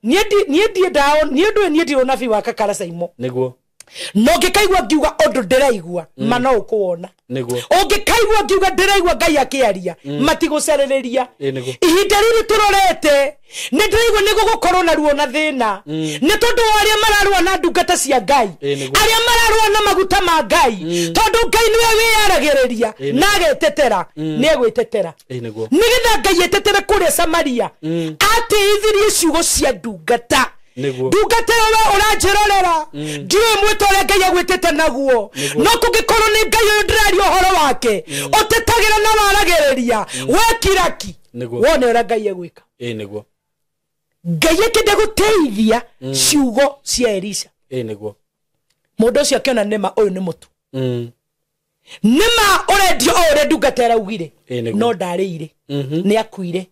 S1: niĩ ndũĩ niĩ ndirĩ ũnabii wa kakara Caimo,
S2: nĩguo
S1: no ngĩkaigua ngiuga ũndũ ndĩraigua ma no ũkũwona. Ũngĩkaigua ngiuga ndĩraigua Ngai akĩaria matigũcarĩrĩria. Ihinda rĩrĩ tũrorete nĩ ndĩraigua nĩ gũgũkorwo na ruo na thĩna nĩ tondũ wa arĩa mararũa na ndungata cia Ngai, arĩa mararũa na maguta ma Ngai, tondũ Ngai nĩwe wĩyaragĩrĩria na agetetera, nĩ egwĩtetera. Nĩgetha Ngai etetere kũrĩa Samaria atĩithirie ciugo cia ndungata. Ndungata ĩyo we ũranjĩrorera ndiũĩ mwĩto ũrĩa Ngai agwĩtĩte naguo, no kũngĩkorwo nĩ Ngai ũyũ ndĩraria ũhoro wake ũtetagĩra na waragĩrĩria we kiraki wone ũrĩa Ngai egwĩka. Ngai akĩenda gũteithia ciugo cia Elisha. Mũndũ ũcio akĩona nĩma ũyũ nĩ mũtu, nĩma ũrendio o ũrĩa ndungata ĩraugire, no ndarĩire, nĩ akuire.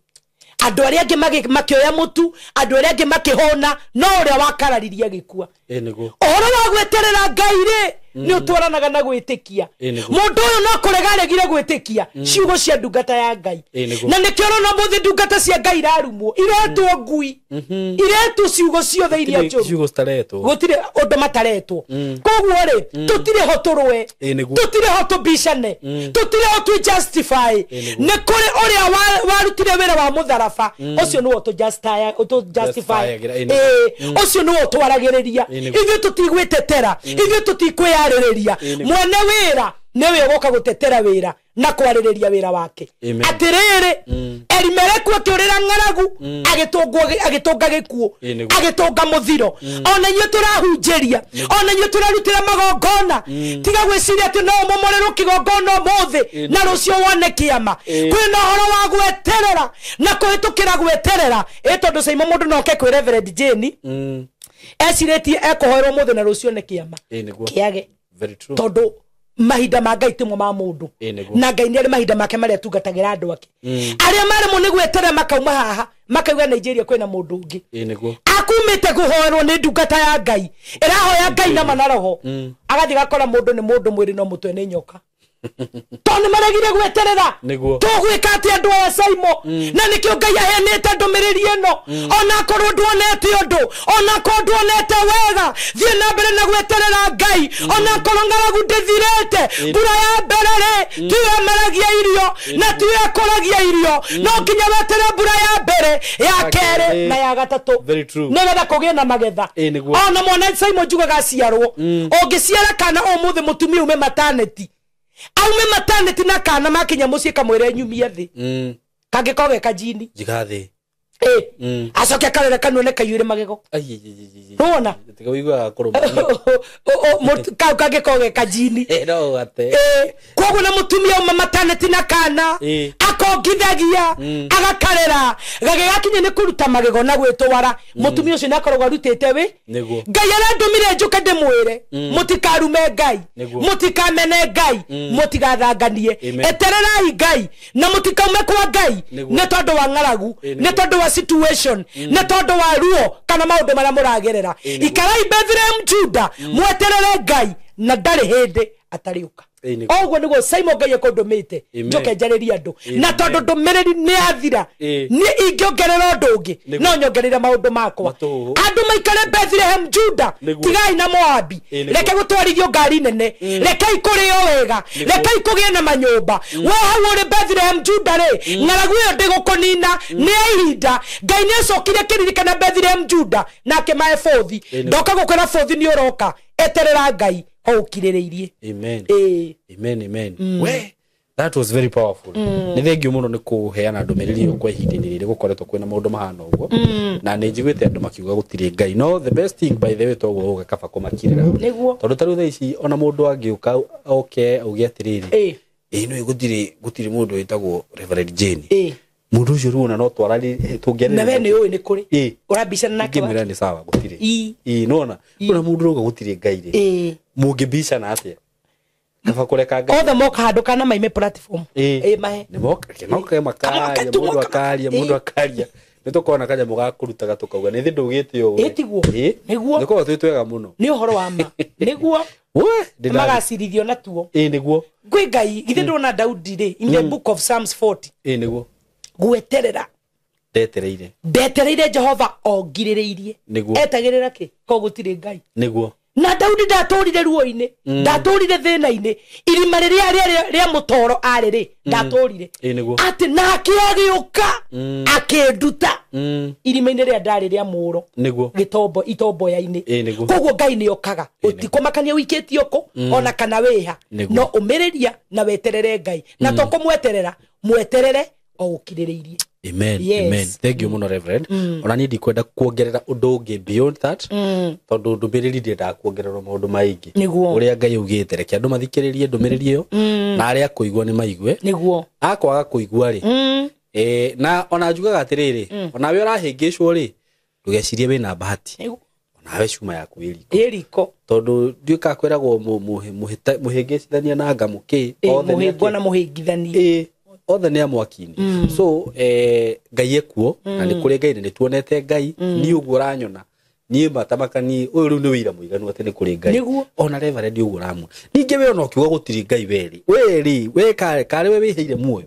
S1: Andũ arĩa angĩ makĩoya mũtu, andũ arĩa angĩ makĩhũna, no ũrĩa wakararirie agĩkua. Ũhoro wa gweterera Ngai rĩ nĩ ũtwaranaga na gwĩtĩkia. Mũndũ ũyũ no kũrega aregire gwĩtĩkia ciugo cia ndungata ya Ngai, na nĩkĩo ũrona ũmũthĩ ndungata cia Ngai irarumwo, iretwo ngui, iretwo ciugo ciothe iria njũru, gũtirĩ ũndũ mataretwo. Koguo rĩ tũtirĩ ho tũrũe, tũtirĩ ho tũbicane, tũtirĩ ho twĩ justify. Nĩ kũrĩ ũrĩa warutire wĩra wa mũtharaba, ũcio nĩwe ũtũ justify, ũcio nĩwe ũtwaragĩrĩria. Ithuĩ tũtigwĩtetera, ithuĩ tũtikwĩyarĩrĩria. Mwene wĩra Nĩwe ũgoka gũtetera wĩra na kwarĩrĩria wĩra wake. Atĩrĩrĩ, Elimeleku akĩũrĩra ng'aragu, agĩtũnga gĩkuũ, agĩtũnga mũthiro. Ona inyuĩ tũrahunjĩria, ona inyuĩ tũrarutĩra magongona, tiga gwĩciria atĩ no ũmomorerwo kĩgongona ũmũthĩ na rũciũ wone kĩama. Kwĩna ũhoro wa gweterera na kũhĩtũkĩra gweterera. Ĩ tondũ Saimo mũndũ no oke kwĩ Reverend Jane, ecirĩtie ekũhoerwo ũmũthĩ na rũciũ nĩ kĩama kĩage. Tondũ mahinda ma Ngai timo ma mundu, na Ngai nĩ arĩ mahinda make marĩa atungatagĩra andũ ake. Arĩa maremwo nĩ gweterera makauma haha makauga Nigeria kwĩna mũndũ ũngĩ akumĩte kũhoerwo nĩ ndungata ya Ngai ĩrahoya Ngai na mana roho, agathiĩ gakora mũndũ nĩ mũndũ mwĩrĩ no mũtwe nĩ nyoka. Tondũ nĩ maregire gweterera. Tũgwĩka atĩa andũ aya Saimo? Na nĩkĩo Ngai aheanĩte ndũmĩrĩri ĩno. Onakorwo nduonete ũndũ, onakorwo nduonete wega, thiĩ na mbere na gweterera Ngai. Onakorwo ng'aragu ndĩthirĩte, mbura ya mbere rĩ tiyo ĩmeragia irio na tiyo ĩkũragia irio, no nginya weterere mbura ya mbere, ya kerĩ na ya gatatũ, nĩgetha kũgĩe na magetha. Ona mwana Saimo njugaga aciarwo, ũngĩciara kana ũmũthĩ mũtumia ume mataneti, aume mataneti na kana makinya muciĩ kamwĩre nyumie thĩ, kangĩkorwo ge kajini
S2: njiga thĩ,
S1: acoke akarere kanua nĩ kaiyũire magego. Nĩwona
S2: tiga ũiguaga kũrũma
S1: kau kangĩkorwo ge kajini. Koguo na mũtumia auma mataneti na kana akongithagia agakarera gagĩgakinya nĩ kũruta magego na gwĩtwara, mũtumia ũcio nĩakoragwo arutĩte wĩ. Ngai arandũmire njũke ndĩmwĩre mũtikarume Ngai, mũtikamene Ngai, mũtigathanganie, etererai Ngai na mũtikaume kwa Ngai nĩ tondũ wa ng'aragu, nĩ tondũ wa situation, nĩ tondũ wa ruo kana maũndũ marĩa mũragerera. Ikarai Bethlehem Juda, mweterere Ngai na ndarĩ hĩndĩ atarĩũka. Oguo nĩguo Saimo Ngai ekũndũmĩte njoke njarĩrie andũ, na tondũ ndũmĩrĩri nĩ yathira, niĩ ingĩongerera ũndũ ũngĩ no nyongerere maũndũ makwa. Andũ maikare Bethlehem Juda, tigai na Moabi, reke gũtwarithio ngari nene, rekei kũrĩo wega, rekei kũgĩe na manyũmba. We hau ũrĩ Bethlehem Juda rĩ, ng'aragu ĩyo ndĩgũkũnina, nĩ ya ihinda. Ngai nĩ acokire akĩririkana Bethlehem Juda na akĩmahe bũthi. Ndoka gũkwĩra bũthi nĩ ũroka, eterera Ngai okirĩrĩirie.
S2: Amen. Amen, amen. We, that was very powerful. Nĩ thengiũ mũno nĩ kũheana ndũmĩrĩri ĩyo kwa ihinda-inĩ rĩrĩ gũkoretwo kwĩna maũndũ mahana ũguo, na nĩ njiguĩte andũ makiuga gũtirĩ Ngai. No the best thing by the way toguo ũga kaba kũmakirĩra, tondũ ta rĩu thaa ici ona mũndũ angĩũka oke auge atĩrĩrĩ, ĩ nĩ gũtirĩ mũndũ wĩtagwo Reverend Jane, mũndũ ũcio rĩu ona no twarari tũngĩarĩrĩria
S1: na we nĩ ũĩ nĩ kũrĩ ũrabicana nake,
S2: ngĩmwĩra nĩ sawa gũtirĩ. Ĩ nona ona mũndũ ũrauga gũtirĩ Ngai rĩ, mũngĩbicana atĩa? Kaba kũreka Ngai
S1: othe moka handũ kana maime platform ĩ mahe
S2: nĩ moka makaria mũndũ akaria mũndũ akaria, nĩ tũkona kanyamũ ga kũrutaga tũkauga nĩ thĩ ndũgĩte ũũ.
S1: Ĩ tiguo nĩguo
S2: nĩkorwo twĩ twega mũno,
S1: nĩ ũhoro wa ma, nĩguo
S2: we
S1: magacirithio natuo.
S2: Ĩ nĩguo
S1: kwĩ Ngai. Githĩ ndũrona Daudi rĩ, in the book of Psalms 40,
S2: ĩ nĩguo
S1: gweterera ndetereire Jehova ongirĩrĩirie, etagĩrĩra kĩ ko gũtirĩ Ngai.
S2: Nĩguo
S1: na Daudi ndatũrire ruo-inĩ, ndatũrire thĩna-inĩ, irima rĩrĩa rĩa mũtoro arĩ rĩ, ndatũrire atĩ nake agĩũka akĩnduta irima-inĩ rĩrĩa ndarĩ rĩa mũro, gĩtombo itomboya-inĩ. Koguo Ngai nĩ okaga, ũtikũmakania wĩikĩtio kũ ona kana wĩha, no ũmĩrĩria na weterere Ngai, na to kũmweterera, mweterere o ũkirĩrĩirie.
S2: Amen. Yes. Amen. Thank you mũno Reverend. Ona niĩ ndikwenda kuongerera ũndũ ũngĩ beyond that, tondũ ndũmĩrĩri ndiendaga kuongererwo maũndũ maingĩ. Ũrĩa Ngai augĩte, reke andũ mathikĩrĩrie ndũmĩrĩri ĩyo, na arĩa kũigua nĩ maigue.
S1: Nĩguo.
S2: Akwaga kũigua rĩ, na ona njugaga atĩrĩrĩ, onawe ũrahĩngĩcwo rĩ, ndũgecirie wĩna bahati, onawe cuma yaku ĩ
S1: riko,
S2: tondũ ndiũĩ kana kwĩragwo mũhĩngĩcithania na nga mũkĩ,
S1: othe mũhĩngwo na mũhĩngithania,
S2: othe nĩ a mwaki-inĩ. So Ngai ekuo, na nĩ kũrĩ Ngai, na nĩ tuonete Ngai. Niĩ ũguo ũranyona niĩ matamakani ũyũ rĩu nĩ wĩira mũiganu atĩ nĩ kũrĩ Ngai. Ona Reverend ũguo ũramwona, ningĩ we ona ũkiuga gũtirĩ Ngai werĩ, werĩ we karĩ we wĩheire muoyo,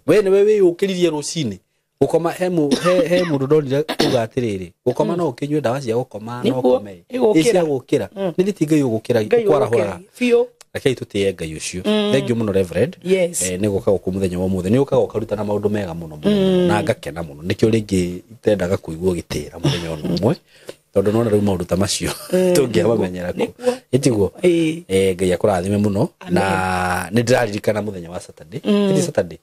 S2: we nĩwe wĩyũkĩririe rũcinĩ gũkoma. He mũndũ ndonire uga atĩrĩrĩ, gũkoma no ũkĩnyue ndawa cia gũkoma no ũkome, ĩ cia gũkĩra nĩ thiti Ngai ũgũkĩra ũkwarahũraga
S1: biũ.
S2: Rekei tũtĩe Ngai ũcio. Thank you mũno Reverend. Nĩ gũka gũkũ mũthenya wa ũmũthĩ, nĩ ũkaga ũkarutana maũndũ mega mũno mũno, na ngakena mũno. Nĩkĩo rĩngĩ itendaga kũigua gĩtĩra mũthenya ona ũmwe, Tondũ nona rĩu maũndũ ta macio tũngĩamamenyera kũ. Ĩtiguo? Ngai akũrathime mũno na nĩ ndĩraririkana mũthenya wa Saturday. Ĩti Saturday?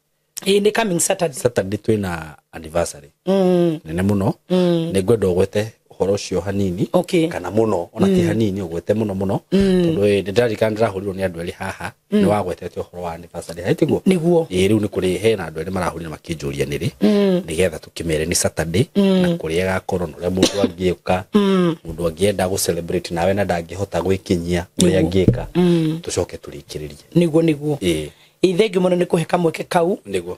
S1: Nĩ coming Saturday.
S2: Saturday twĩna anniversary. Nene mũno. Nĩ ngwenda ũgwete ũhoro ũcio hanini. Kana mũno ona ti hanini ũgwete mũno mũno. Tondũ nĩ ndĩraririkana ndĩrahũrirwo nĩ andũ erĩ haha. Nĩ wagwetete ũhoro wa anniversary. Haitiguo?
S1: Nĩguo.
S2: Rĩu nĩ kũrĩ hena andũ erĩ marahũrire makĩnjũria nĩ rĩ. Nĩgetha tũkĩmere nĩ Saturday na kũrĩa ĩgakorwo na ũrĩa mũndũ angĩũka. Mũndũ angĩenda gũ celebrate nawe na ndangĩhota gwĩkinyia ũrĩa angĩka. Tũcoke tũrĩkĩrĩrie.
S1: Nĩguo nĩguo. Thengiũ mũno nĩ kũhe kamweke kau.
S2: Nĩguo.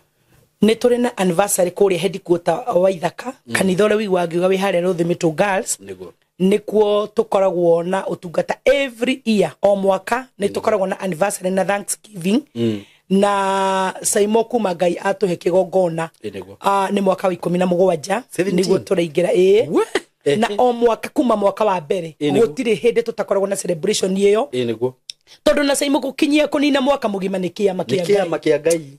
S1: Nĩ tũrĩ na anniversary kũrĩa headquarter wa Ithaka, kanitha ũrĩa ũiguaga ngiuga wĩ harĩa Rũthĩmĩtũ Girls.
S2: Nĩguo.
S1: Nĩkuo tũkoragwo na ũtungata every year o mwaka nĩ tũkoragwo na anniversary na Thanksgiving. Na Saimo kuma Ngai atũhe kĩgongona. Nĩ mwaka wa 17 nĩguo tũraingĩra. Na o mwaka kuma mwaka wa mbere gũtirĩ hĩndĩ tũtakoragwo na celebration ĩyo.
S2: Nĩguo.
S1: Tondũ na Saimo gũkinyia kũnina mwaka mũgima nĩ kĩama
S2: kĩa Ngai.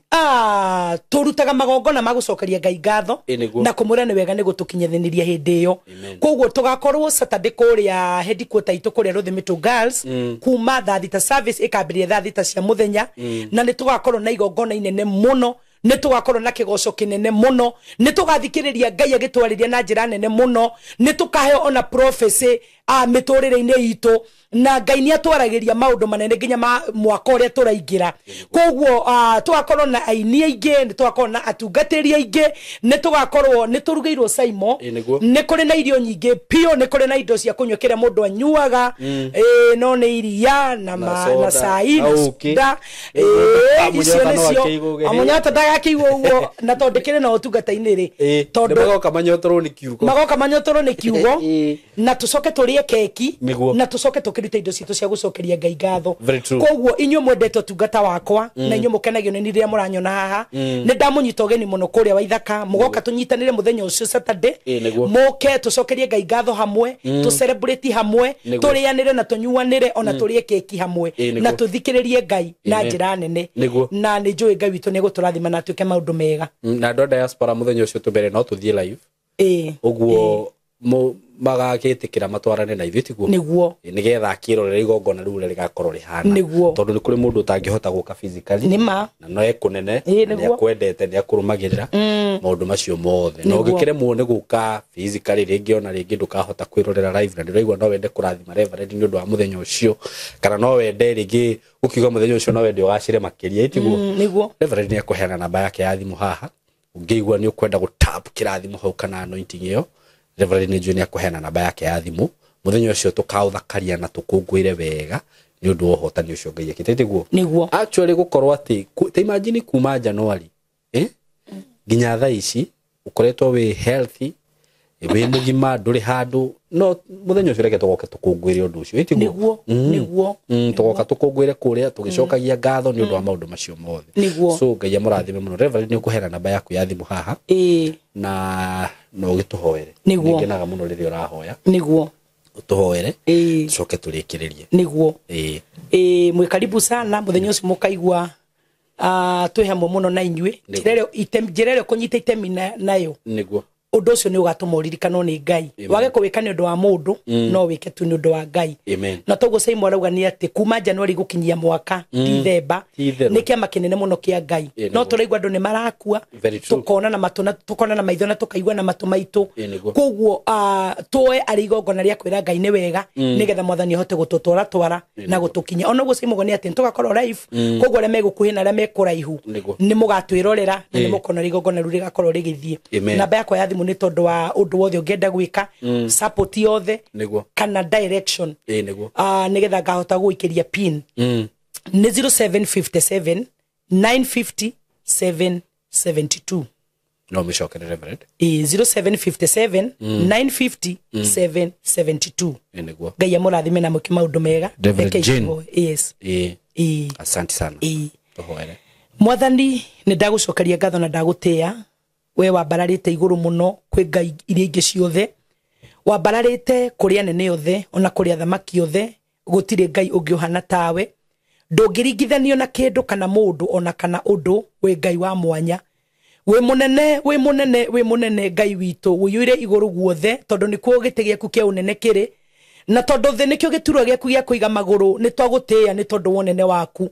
S1: Tũrutaga magongona ma gũcokeria Ngai ngatho na kũmwĩra nĩ wega nĩ gũtũkinyithĩria hĩndĩ ĩyo. Koguo tũgakorwo Saturday kũrĩa headquarter itũ kũrĩa Rũthĩmĩtũ Girls kuma thaa 6 service ĩkambĩrĩria thaa 6 cia mũthenya. Na nĩ tũgakorwo na igongona inene mũno, nĩ tũgakorwo na kĩgoco kĩnene mũno, nĩ tũgathikĩrĩria Ngai agĩtwarĩria na njĩra nene mũno, nĩ tũkaheo ona prophecy mĩtũrĩre-inĩ itũ, na Ngai nĩ atwaragĩria maũndũ manene nginya ma mwaka ũrĩa tũraingĩra. Koguo tũgakorwo na aini aingĩ, nĩ tũgakorwo na atungatĩri aingĩ, nĩ tũgakorwo nĩ tũrugĩirwo Saimo, nĩ kũrĩ na irio nyingĩ piũ, nĩ kũrĩ na indo cia kũnyua kĩrĩa mũndũ anyuaga, no nĩ iria na na cai na soda. Icio nĩcio amunyota ndagakĩigua ũguo, na tondũ ndĩkĩrĩ na ũtungata-inĩ rĩ,
S2: tondũ magoka manyotorwo nĩ kiugo,
S1: magoka manyotorwo nĩ kiugo, na tũcoke tũrĩe keki na tũcoke tũkĩrute indo citũ cia gũcokeria Ngai ngatho. Koguo inyuĩ mwendete ũtungata wakwa na inyuĩ mũkenagio nĩ niĩ rĩrĩa mũranyona haha, nĩ ndamũnyita ũgeni mũno kũrĩa Waithaka, mũgoka tũnyitanĩre mũthenya ũcio Saturday, mũke tũcokerie Ngai ngatho hamwe, tũ celebrate hamwe, tũrĩanĩre na tũnyuanĩre ona tũrĩe keki hamwe, na tũthikĩrĩrie Ngai na njĩra nene. Na nĩ njũĩ Ngai witũ nĩ egũtũrathima na atuĩke maũndũ mega.
S2: Na andũ a diaspora mũthenya ũcio tũmbere no tũthiĩ live. Ũguo magagĩtĩkĩra matwarane na ithuĩ tiguo?
S1: Nĩguo.
S2: Nĩgetha akĩrorera igongona rĩu ũrĩa rĩgakorwo rĩhana.
S1: Nĩguo.
S2: Tondũ nĩ kũrĩ mũndũ ũtangĩhota gũka physically.
S1: Nĩma.
S2: Na no ekũnene, nĩ akwendete, nĩ akũrũmagĩrĩra maũndũ macio mothe. Na ũngĩkĩremwo nĩ gũka physically rĩngĩ ona rĩngĩ ndũkahota kwĩrorera live, na ndĩraigua no wende kũrathima Reverend nĩ ũndũ wa mũthenya ũcio, kana no wende rĩngĩ ũkiuga mũthenya ũcio no wende ũgacĩre makĩria, tiguo?
S1: Nĩguo.
S2: Reverend nĩ ekũheana namba yake ya thimũ haha, ũngĩigua nĩ ũkwenda gũtap kĩrathimo hau kana anointing ĩyo, Reverend nĩ njũĩ nĩ akũheana namba yake ya thimũ. Mũthenya ũcio tũkaũthakaria na tũkũngũĩre wega nĩ ũndũ wa ũhotani ũcio Ngai ekĩte, tiguo?
S1: Nĩguo.
S2: Actually gũkorwo atĩ ta imagine kuma January nginya thaa ici ũkoretwo wĩ healthy, wĩ mũgima, ndũrĩ handũ, no mũthenya ũcio reke tũgoke tũkũngũĩre ũndũ ũcio, tiguo?
S1: Nĩguo, nĩguo.
S2: Tũgoka tũkũngũĩre kũrĩa tũgĩcokagia ngatho nĩ ũndũ wa maũndũ macio mothe.
S1: Nĩguo.
S2: So Ngai amũrathime mũno. Reverend nĩ ũkũheana namba yaku ya thimũ haha. Na no ũgĩtũhoere.
S1: Nĩguo.
S2: Nĩngenaga mũno rĩrĩa ũrahoya.
S1: Nĩguo.
S2: Ũtũhoere. Tũcoke tũrĩkĩrĩrie.
S1: Nĩguo. Mwĩ karibu sana mũthenya ũcio mũkaigua twĩ hamwe mũno na inyuĩ. Njĩra ĩrĩa ũkũnyita itemi nayo.
S2: Nĩguo.
S1: Ũndũ ũcio nĩ ũgatũma ũririkanwo nĩ Ngai. Wage kũwĩka nĩ ũndũ wa mũndũ, no wĩke tu nĩ ũndũ wa Ngai. Na toguo Saimo arauga nĩ atĩ kuma January gũkinyia mwaka Dithemba nĩ kĩama kĩnene mũno kĩa Ngai. No tũraigua andũ nĩ marakua, tũkona na matũ na tũkona na maitho na tũkaigua na matũ maitũ. Koguo tuoe arĩ igongona rĩa kwĩra Ngai nĩ wega, nĩgetha mwathani ahote gũtũtwara twara na gũtũkinyia. Ona ũguo Saimo nĩ atĩ tũgakorwo live, koguo arĩa megũkuhĩ na arĩa mekũraihu nĩ mũgatwĩrorera na nĩ mũkona igongona rĩu rĩgakorwo rĩgĩthiĩ. Namba yakwa ya thimũ nĩ tondũ wa ũndũ wothe ũngĩenda gwĩka, support yothe kana direction, nĩgetha ngahota gũikĩria pin, nĩ 0757 950 772.
S2: No mĩcokere Reverend.
S1: 0757 950 772.
S2: Nĩguo.
S1: Ngai amũrathime na mwĩke maũndũ mega.
S2: Reverend Jane.
S1: Yes.
S2: Asante sana. Tũhoere.
S1: Mwathani nĩ ndagũcokeria ngatho na ndagũtĩĩa, we wambararĩte igũrũ mũno kwĩ ngai iria ingĩ ciothe, wambararĩte kũrĩ anene othe ona kũrĩ athamaki othe, gũtirĩ ngai ũngĩ ũhana tawe, ndũngĩringithanio na kĩndũ kana mũndũ ona kana ũndũ, wĩ Ngai wa mwanya. Wĩ mũnene, wĩ mũnene, wĩ mũnene Ngai witũ, ũiyũire igũrũ guothe, tondũ nĩkuo gĩtĩ gĩaku kĩa ũnene kĩrĩ, na tondũ thĩ nĩkĩo gĩturwa gĩaku gĩa kũiga magũrũ, nĩ twagũtĩĩa nĩ tondũ wa ũnene waku.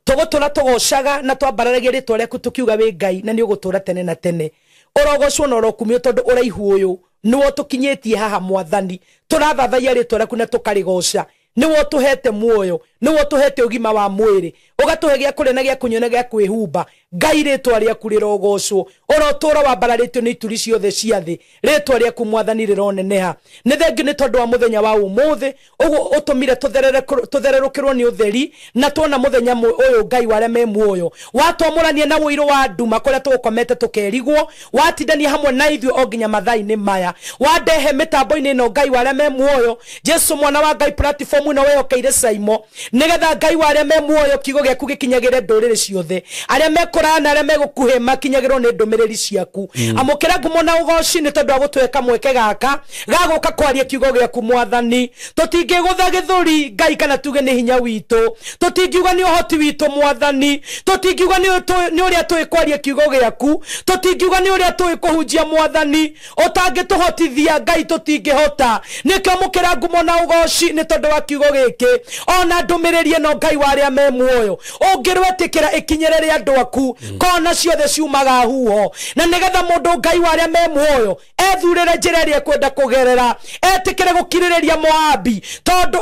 S1: Tũgũtũra tũgocaga na twambararagia rĩtwa rĩaku tũkiuga wĩ Ngai, na nĩ ũgũtũra tene na tene. Ũrogocwo na ũrokumio tondũ ũraihu ũyũ nĩwo tũkinyĩtie haha Mwathani. Tũrathathaiya rĩtwa rĩaku na tũkarĩgoca. Nĩwe ũtũhete muoyo, nĩwe ũtũhete ũgima wa mwĩrĩ, ũgatũhe gĩa kũrĩa na gĩa kũnyua na gĩa kwĩhumba. Ngai rĩtwa rĩaku rĩrogocwo, ũrotũra wambararĩtio nĩ ituri ciothe cia thĩ. Rĩtwa rĩaku Mwathani rĩroneneha. Nĩ thengiũ nĩ tondũ wa mũthenya wa ũmũthĩ, ũguo ũtũmire tũthererũkĩrwo nĩ ũtheri, na tuona mũthenya ũyũ Ngai wa arĩa me muoyo. Watwamũrania na ũirũ wa nduma kũrĩa tũgũkomete tũkerigwo, watindania hamwe na ithuĩ o nginya mathaa-inĩ maya. Wandehe mĩtambo-inĩ ĩno Ngai wa arĩa me muoyo, Jesu mwana wa Ngai, platform ĩno wehokeire Saimo, nĩgetha Ngai wa arĩa me muoyo kiugo gĩaku gĩkinyagĩre ndũrĩrĩ ciothe, arĩa me kũraya na arĩa me gũkuhĩ makinyagĩrwo nĩ ndũmĩrĩri ciaku. Amũkĩra ngumo na ũgoci nĩ tondũ wa gũtũhe kamweke gaka ga gũka kwaria kiugo gĩaku Mwathani. Tũtingĩgũtha gĩthũri Ngai kana tuge nĩ hinya witũ, tũtingiuga nĩ ũhoti witũ Mwathani, tũtingiuga nĩ ũrĩa tũĩ kwaria kiugo gĩaku, tũtingiuga nĩ ũrĩa tũĩ kũhunjia Mwathani. Ũtangĩtũhotithia Ngai tũtingĩhota. Nĩkĩo amũkĩra ngumo na ũgoci nĩ tondũ wa kiugo gĩkĩ, ona ndũmĩrĩri ĩno Ngai wa arĩa me muoyo ũngĩrwetĩkĩra ĩkinyĩre andũ aku, kona ciothe ciumaga huho, na nĩgetha mũndũ Ngai wa arĩa me muoyo ethurĩre njĩra ĩrĩa ekwenda kũgerera, etĩkĩre gũkirĩrĩria Moabi, tondũ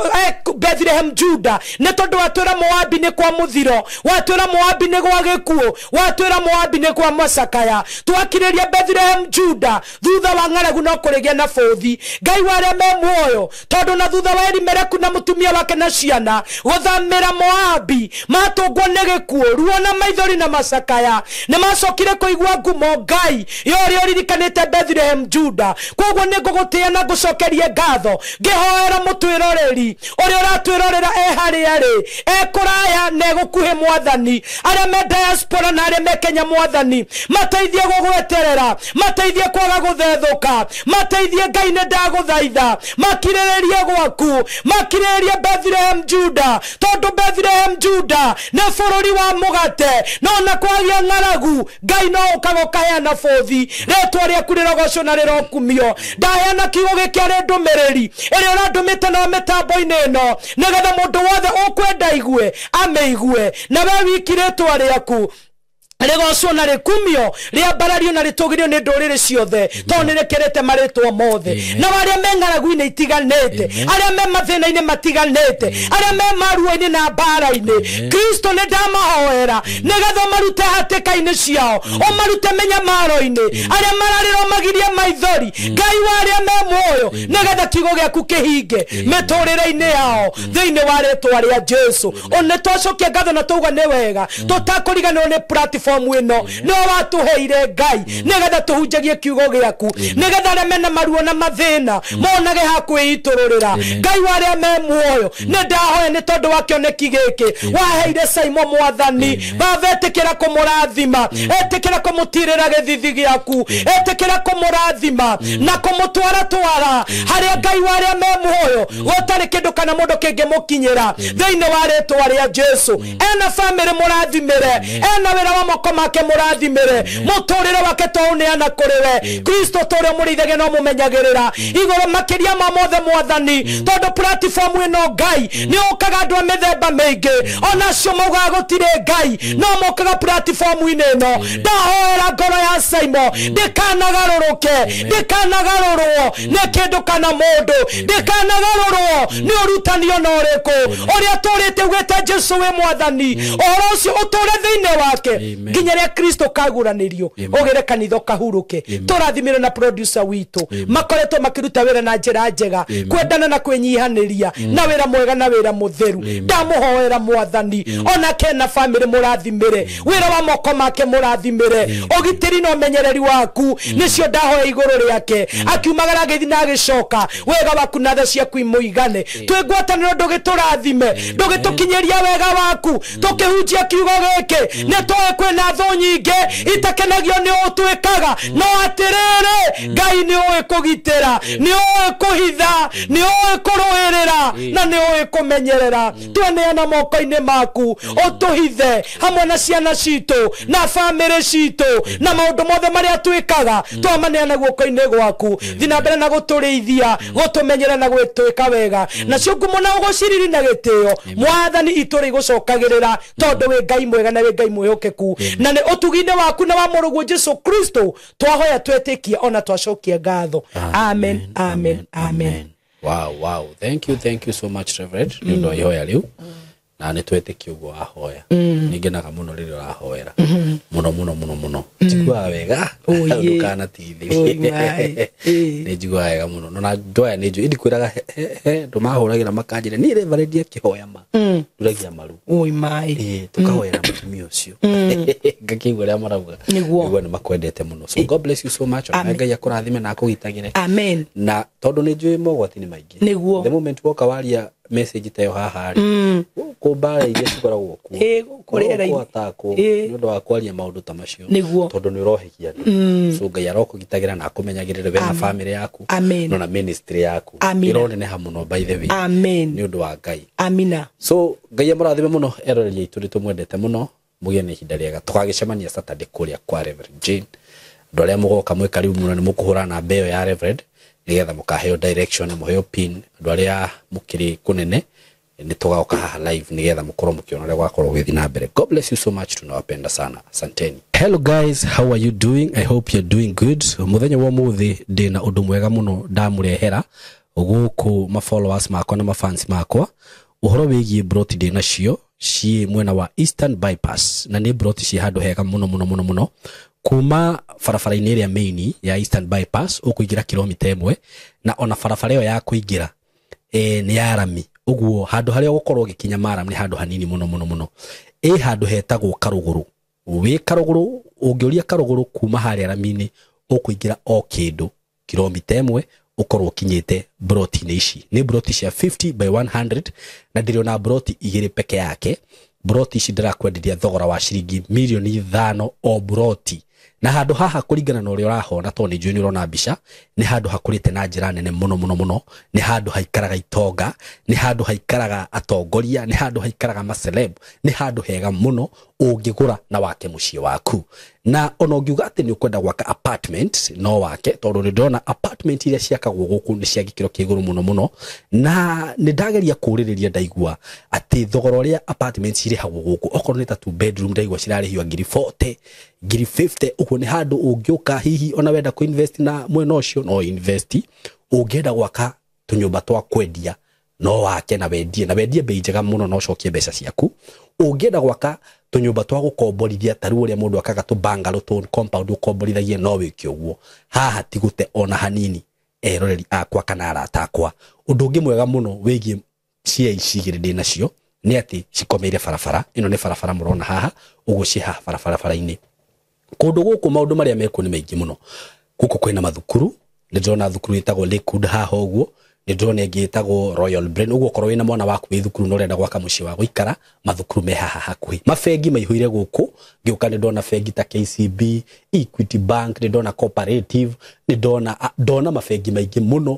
S1: Bethlehem Juda, nĩ tondũ watwĩra Moabi nĩ kwa mũthiro, watwĩra Moabi nĩ gwa gĩkuũ, watwĩra Moabi nĩ kwa macakaya. Twakirĩria Bethlehem Juda, thutha wa ng'aragu no kũrĩgĩa na bũthi. Ngai wa arĩa me muoyo, tondũ na thutha wa Elimeleki na mũtumia wake na ciana gũthamĩra Moabi, matũngwo nĩ gĩkuũ, ruo na maithori na macakaya, nĩ macokire kũigua ngumo Ngai ya ũrĩa ũririkanĩte Bethlehem Juda. Koguo nĩ ngũgũtĩĩa na ngũcokerie ngatho, ngĩhoera mũtwĩroreri ũrĩa ũratwĩrorera e harĩa arĩ, e kũraya na e gũkuhĩ Mwathani, arĩa me diaspora na arĩa me Kenya Mwathani, mateithie gũgweterera, mateithie kwaga gũthethũka, mateithie Ngai nĩ ndagũthaitha, makirĩrĩrie gwaku, makirĩrĩrie Bethlehem Juda, tondũ Bethlehem Juda nĩ bũrũri wa mũgate, no na kwagĩa ng'aragu Ngai no ũkaga ũkaheana bũthi. Rĩtwa rĩaku rĩrogocwo na rĩrokumio. Ndaheana kiugo gĩkĩ arĩ ndũmĩrĩri ĩrĩa ũrandũmĩte na mĩtambo-inĩ ĩno, nĩgetha mũndũ wothe ũkwenda igue amĩigue, na we wiki rĩtwa rĩaku rĩgocwo na rĩkumio, rĩambarario na rĩtũgĩrio nĩ ndũrĩrĩ ciothe, tondũ nĩ rĩkĩrĩte marĩtwa mothe. Na arĩa me ng'aragu-inĩ itiganĩte, arĩa me mathĩna-inĩ matiganĩte, arĩa me maruo-inĩ na mbara-inĩ, Kristo nĩ ndamahoera nĩgetha ũmarute hatĩka-inĩ ciao, ũmarute mĩnyamaro-inĩ, arĩa mararĩra ũmagirie maithori, Ngai wa arĩa me muoyo, nĩgetha kiugo gĩaku kĩhinge mĩtũrĩre-inĩ yao thĩinĩ wa rĩtwa rĩa Jesu. Nĩ twacokia ngatho na tauga nĩ wega, tũtakũriganĩrwo nĩ platform ĩno nĩwe watũheire Ngai, nĩgetha tũhunjagie kiugo gĩaku, nĩgetha arĩa mena maruo na mathĩna monage ha kwĩitũrũrĩra. Ngai wa arĩa me muoyo, nĩ ndahoya nĩ tondũ wa kĩoneki gĩkĩ waheire Saimo Mwathani, Baba etĩkĩra kũmũrathima, etĩkĩra kũmũtirĩra gĩthithi gĩaku, etĩkĩra kũmũrathima na kũmũtwara twara harĩa Ngai wa arĩa me muoyo gũtarĩ kĩndũ kana mũndũ kĩngĩmũkinyĩra thĩinĩ wa rĩtwa rĩa Jesu. Ena bamĩrĩ mũrathimĩre, ena wĩra wa moko make mũrathimĩre, mũtũrĩre wake twaũneana kũrĩ we Kristo, tũrĩa mũrĩithagia no mũmenyagĩrĩra igũrũ makĩria ma mothe Mwathani, tondũ platform ĩno Ngai nĩ ũkaga andũ a mĩthemba mĩingĩ, onacio maugaga gũtirĩ Ngai, no mokaga platform-inĩ ĩno. Ndahoera ngoro ya Saimo ndĩkanagarũrũke, ndĩkanagarũrwo nĩ kĩndũ kana mũndũ, ndĩkanagarũrwo nĩ ũrutani ona ũrĩkũ ũrĩa tũrĩte ugĩte Jesu wĩ Mwathani, ũhoro ũcio ũtũre thĩinĩ wake nginya rĩrĩa Kristo kaguranĩrio, ũgĩre kanitha ũkahurũke. Tũrathimĩre na producer witũ, makoretwo makĩruta wĩra na njĩra njega, kwendana na kwĩnyihanĩria, na wĩra mwega na wĩra mũtheru. Ndamũhoera Mwathani, onake na bamĩrĩ mũrathimĩre, wĩra wa moko make mũrathimĩre, ũgitĩri na ũmenyereri waku nĩcio ndahoya igũrũ rĩake, akiumagara agĩthiĩ na agĩcoka, wega waku na tha ciaku imũigane. Twĩ ngwatanĩro ndũgĩtũrathime, ndũgĩtũkinyĩria wega waku, tũkĩhunjia kiugo gĩkĩ, nĩ tũĩ kwĩna Kwĩna thũ nyingĩ itakenagio nĩ ũtwĩkaga, no atĩrĩrĩ Ngai nĩ ũĩ kũgitĩra, nĩ ũĩ kũhitha, nĩ ũĩ kũrũĩrĩra, na nĩ ũĩ kũmenyerera. Tweneana moko-inĩ maku, ũtũhithe hamwe na ciana citũ na bamĩrĩ citũ na maũndũ mothe marĩa twĩkaga, twamaneana guoko-inĩ gwaku. Thiĩ na mbere na gũtũrĩithia, gũtũmenyera na gwĩtwĩka wega, nacio ngumo na ũgũciriri na gĩtĩo Mwathani itũrĩ igũcokagĩrĩra, tondũ wĩ Ngai mwega na wĩ Ngai mwĩhokeku, na nĩ ũtugi-inĩ waku na wa mũrũguo Jesu Kristo twahoya twetĩkia ona twacokia ngatho. Amen, amen, amen.
S2: Wow, wow. Thank you so much, Reverend. Nĩ ũndũ wa ihoya rĩu, na nĩ twetĩkia ũguo wahoya. Nĩ ngenaga mũno rĩrĩa ũrahoera, mũno mũno mũno mũno. Njiguaga wega. Ndũkanatigithĩrie. Nĩ njiguaga wega mũno. No na andũ aya nĩ njũĩ, ndikwĩraga he andũ mahũragĩra makanjĩra niĩ Reverend akĩhoya ma nduragia maru.
S1: Oi mai.
S2: Tũkahoera mũtumia ũcio. Ngakĩigua ũrĩa marauga.
S1: Nĩguo
S2: nĩ makwendete mũno. So God bless you so much. Ona Ngai akũrathime na akũgitagĩre.
S1: Amen.
S2: Na tondũ nĩ njũĩ mogwati nĩ maingĩ.
S1: Nĩguo.
S2: The moment woka waria message ta ĩyo haha rĩ, gũkũ mbara iria cikoragwo kuo,
S1: gũkũ
S2: atakwo nĩ ũndũ wa kwaria maũndũ ta macio.
S1: Nĩguo.
S2: Tondũ nĩ ũrohegia andũ. So Ngai arokũgitagĩra na akũmenyagĩrĩre we na famĩlĩ yaku,
S1: Amen.
S2: na ministry yaku. Ĩroneneha mũno by the way.
S1: Amen.
S2: Nĩ ũndũ wa Ngai.
S1: Amina.
S2: So Ngai amũrathime mũno eroreri aitũ, nĩ tũmwendete mũno, mũgĩe na ihinda rĩega. Tũgagĩcemania Saturday kũrĩa kwa Reverend Jane. Andũ arĩa mũgoka mwĩ karibu mũno nĩ mũkũhũra namba ĩyo ya Reverend nĩgetha mũkaheo direction na mũheo pin. Andũ arĩa mũkĩrĩ kũnene nĩ tũgaoka haha live nĩgetha mũkorwo mũkĩona ũrĩa gwakorwo gũgĩthiĩ na mbere. God bless you so much, tunawapenda sana, asanteni. Hello guys, how are you doing? I hope you're doing good. Mũthenya wa ũmũthĩ ndĩna ũndũ mwega mũno ndamũrehera gũkũ ma followers makwa na ma fans makwa, ũhoro wĩgiĩ broti ndĩnacio ciĩ mwena wa Eastern Bypass, na nĩ broti ciĩ handũ hega mũno mũno mũno mũno. Kuma barabara-inĩ ĩrĩa main ya Eastern Bypass ũkũingĩra kilomita 1, na ona barabara ĩyo ya kũingĩra nĩ ya rami. Ũguo handũ harĩa ũgũkorwo ũgĩkinya maram nĩ handũ hanini mũno mũno mũno. Ĩ handũ hetagwo Karũgũrũ. Wĩ Karũgũrũ, ũngĩũria Karũgũrũ kuma harĩa rami-inĩ ũkũingĩra o kĩndũ kilomita 1 ũkorwo ũkinyĩte broti-inĩ ici. Nĩ broti cia 50 by 100 na ndĩrĩ ona broti 2 peke yake. Broti ici ndĩrakwenderia thogora wa ciringi mirioni 5 o broti. Na handũ haha kũringana na ũrĩa ũrahona, tondũ nĩ njũĩ nĩ ũrona mbica, nĩ handũ hakũrĩte na njĩra nene mũno mũno mũno. Nĩ handũ haikaraga itonga, nĩ handũ haikaraga atongoria, nĩ handũ haikaraga maceleb, nĩ handũ hega mũno ũngĩgũra na wake mũciĩ waku. Na ona ũngiuga atĩ nĩ ũkwenda gwaka apartment no wake, tondũ nĩ ndĩrona apartment iria ciakagwo gũkũ nĩ cia gĩkĩro kĩa igũrũ mũno mũno. Na nĩ ndageria kũũrĩrĩria ndaigua atĩ thogora ũrĩa apartment cirĩhagwo gũkũ, okorwo nĩ ta 2 bedroom ndaigua cirarĩhio ngiri 40, ngiri 50. Ũguo nĩ handũ ũngĩũka hihi ona wenda kũ-invest na mwena ũcio no invest. Ũngĩenda gwaka tũnyũmba twa kwendia no wake na wendie, na wendie bei njega mũno na ũcokie mbeca ciaku. Ũngĩenda gwaka tũnyũmba twa gũkomborithia ta rĩu ũrĩa mũndũ akaga tũ bungalow tũ compound ũkomborithagie no wĩke ũguo. Haha ti gũte ona hanini eroreri akwa kana arata akwa. Ũndũ ũngĩ mwega mũno wĩgiĩ cia ici igĩrĩ ndĩ nacio nĩ atĩ cikomeire barabara. Ĩno nĩ barabara mũrona haha, ũguo ciĩ haha barabara-inĩ. Kũndũ gũkũ maũndũ marĩa mekuo nĩ maingĩ mũno. Gũkũ kwĩna mathukuru, nĩ ndĩrona thukuru ĩtagwo Lakewood haha ũguo, nĩ ndĩrona ĩngĩ ĩtagwo Royal Brain. Ũguo okorwo wĩna mwana waku wĩ thukuru na ũrenda gwaka mũciĩ wa gũikara, mathukuru me haha hakuhĩ. Mabengi maihũire gũkũ, ngĩũka nĩ ndona bengi ta KCB, Equity Bank, nĩ ndona Cooperative, nĩ ndona mabengi maingĩ mũno.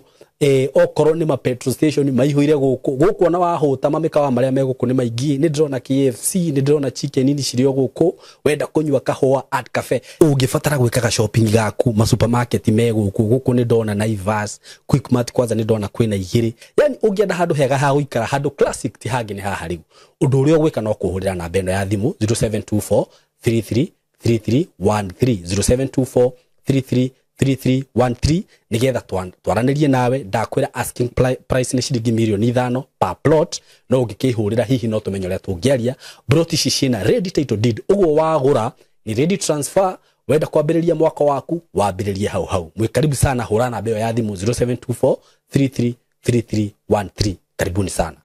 S2: Okorwo nĩ ma petrol station maihũire gũkũ. Gũkũ ona wahũta mamĩkawa marĩa me gũkũ nĩ maingĩ. Nĩ ndĩrona KFC, nĩ ndĩrona chicken ini cirĩ o gũkũ. Wenda kũnyua kahũa at cafe, ũngĩbatara gwĩkaga shopping gaku, ma supermarket me gũkũ. Gũkũ nĩ ndona Naivas, Quickmart kwanza nĩ ndona kwĩna 2. Yani ũngĩenda handũ hega ha gũikara, handũ classic ti hangĩ nĩ haha rĩu. Ũndũ ũrĩa ũgwĩka no kũhũrĩra namba ĩno ya thimũ 0724 33 3313, 0724 33 3313 nigetha twaranĩrie nawe. Ndakwĩra asking price nĩ ciringi mirioni 5 per plot, no ũngĩkĩhũrĩra hihi no tũmenye ũrĩa tũngĩaria. Plot ici ciĩna ready title deed, ũguo wagũra ni ready transfer. Wenda kwambĩrĩria mwaka waku wambĩrĩrie hau hau. Mwĩ karibu sana, hũra namba ĩyo ya thimũ 0724 33 3313. Karibuni sana.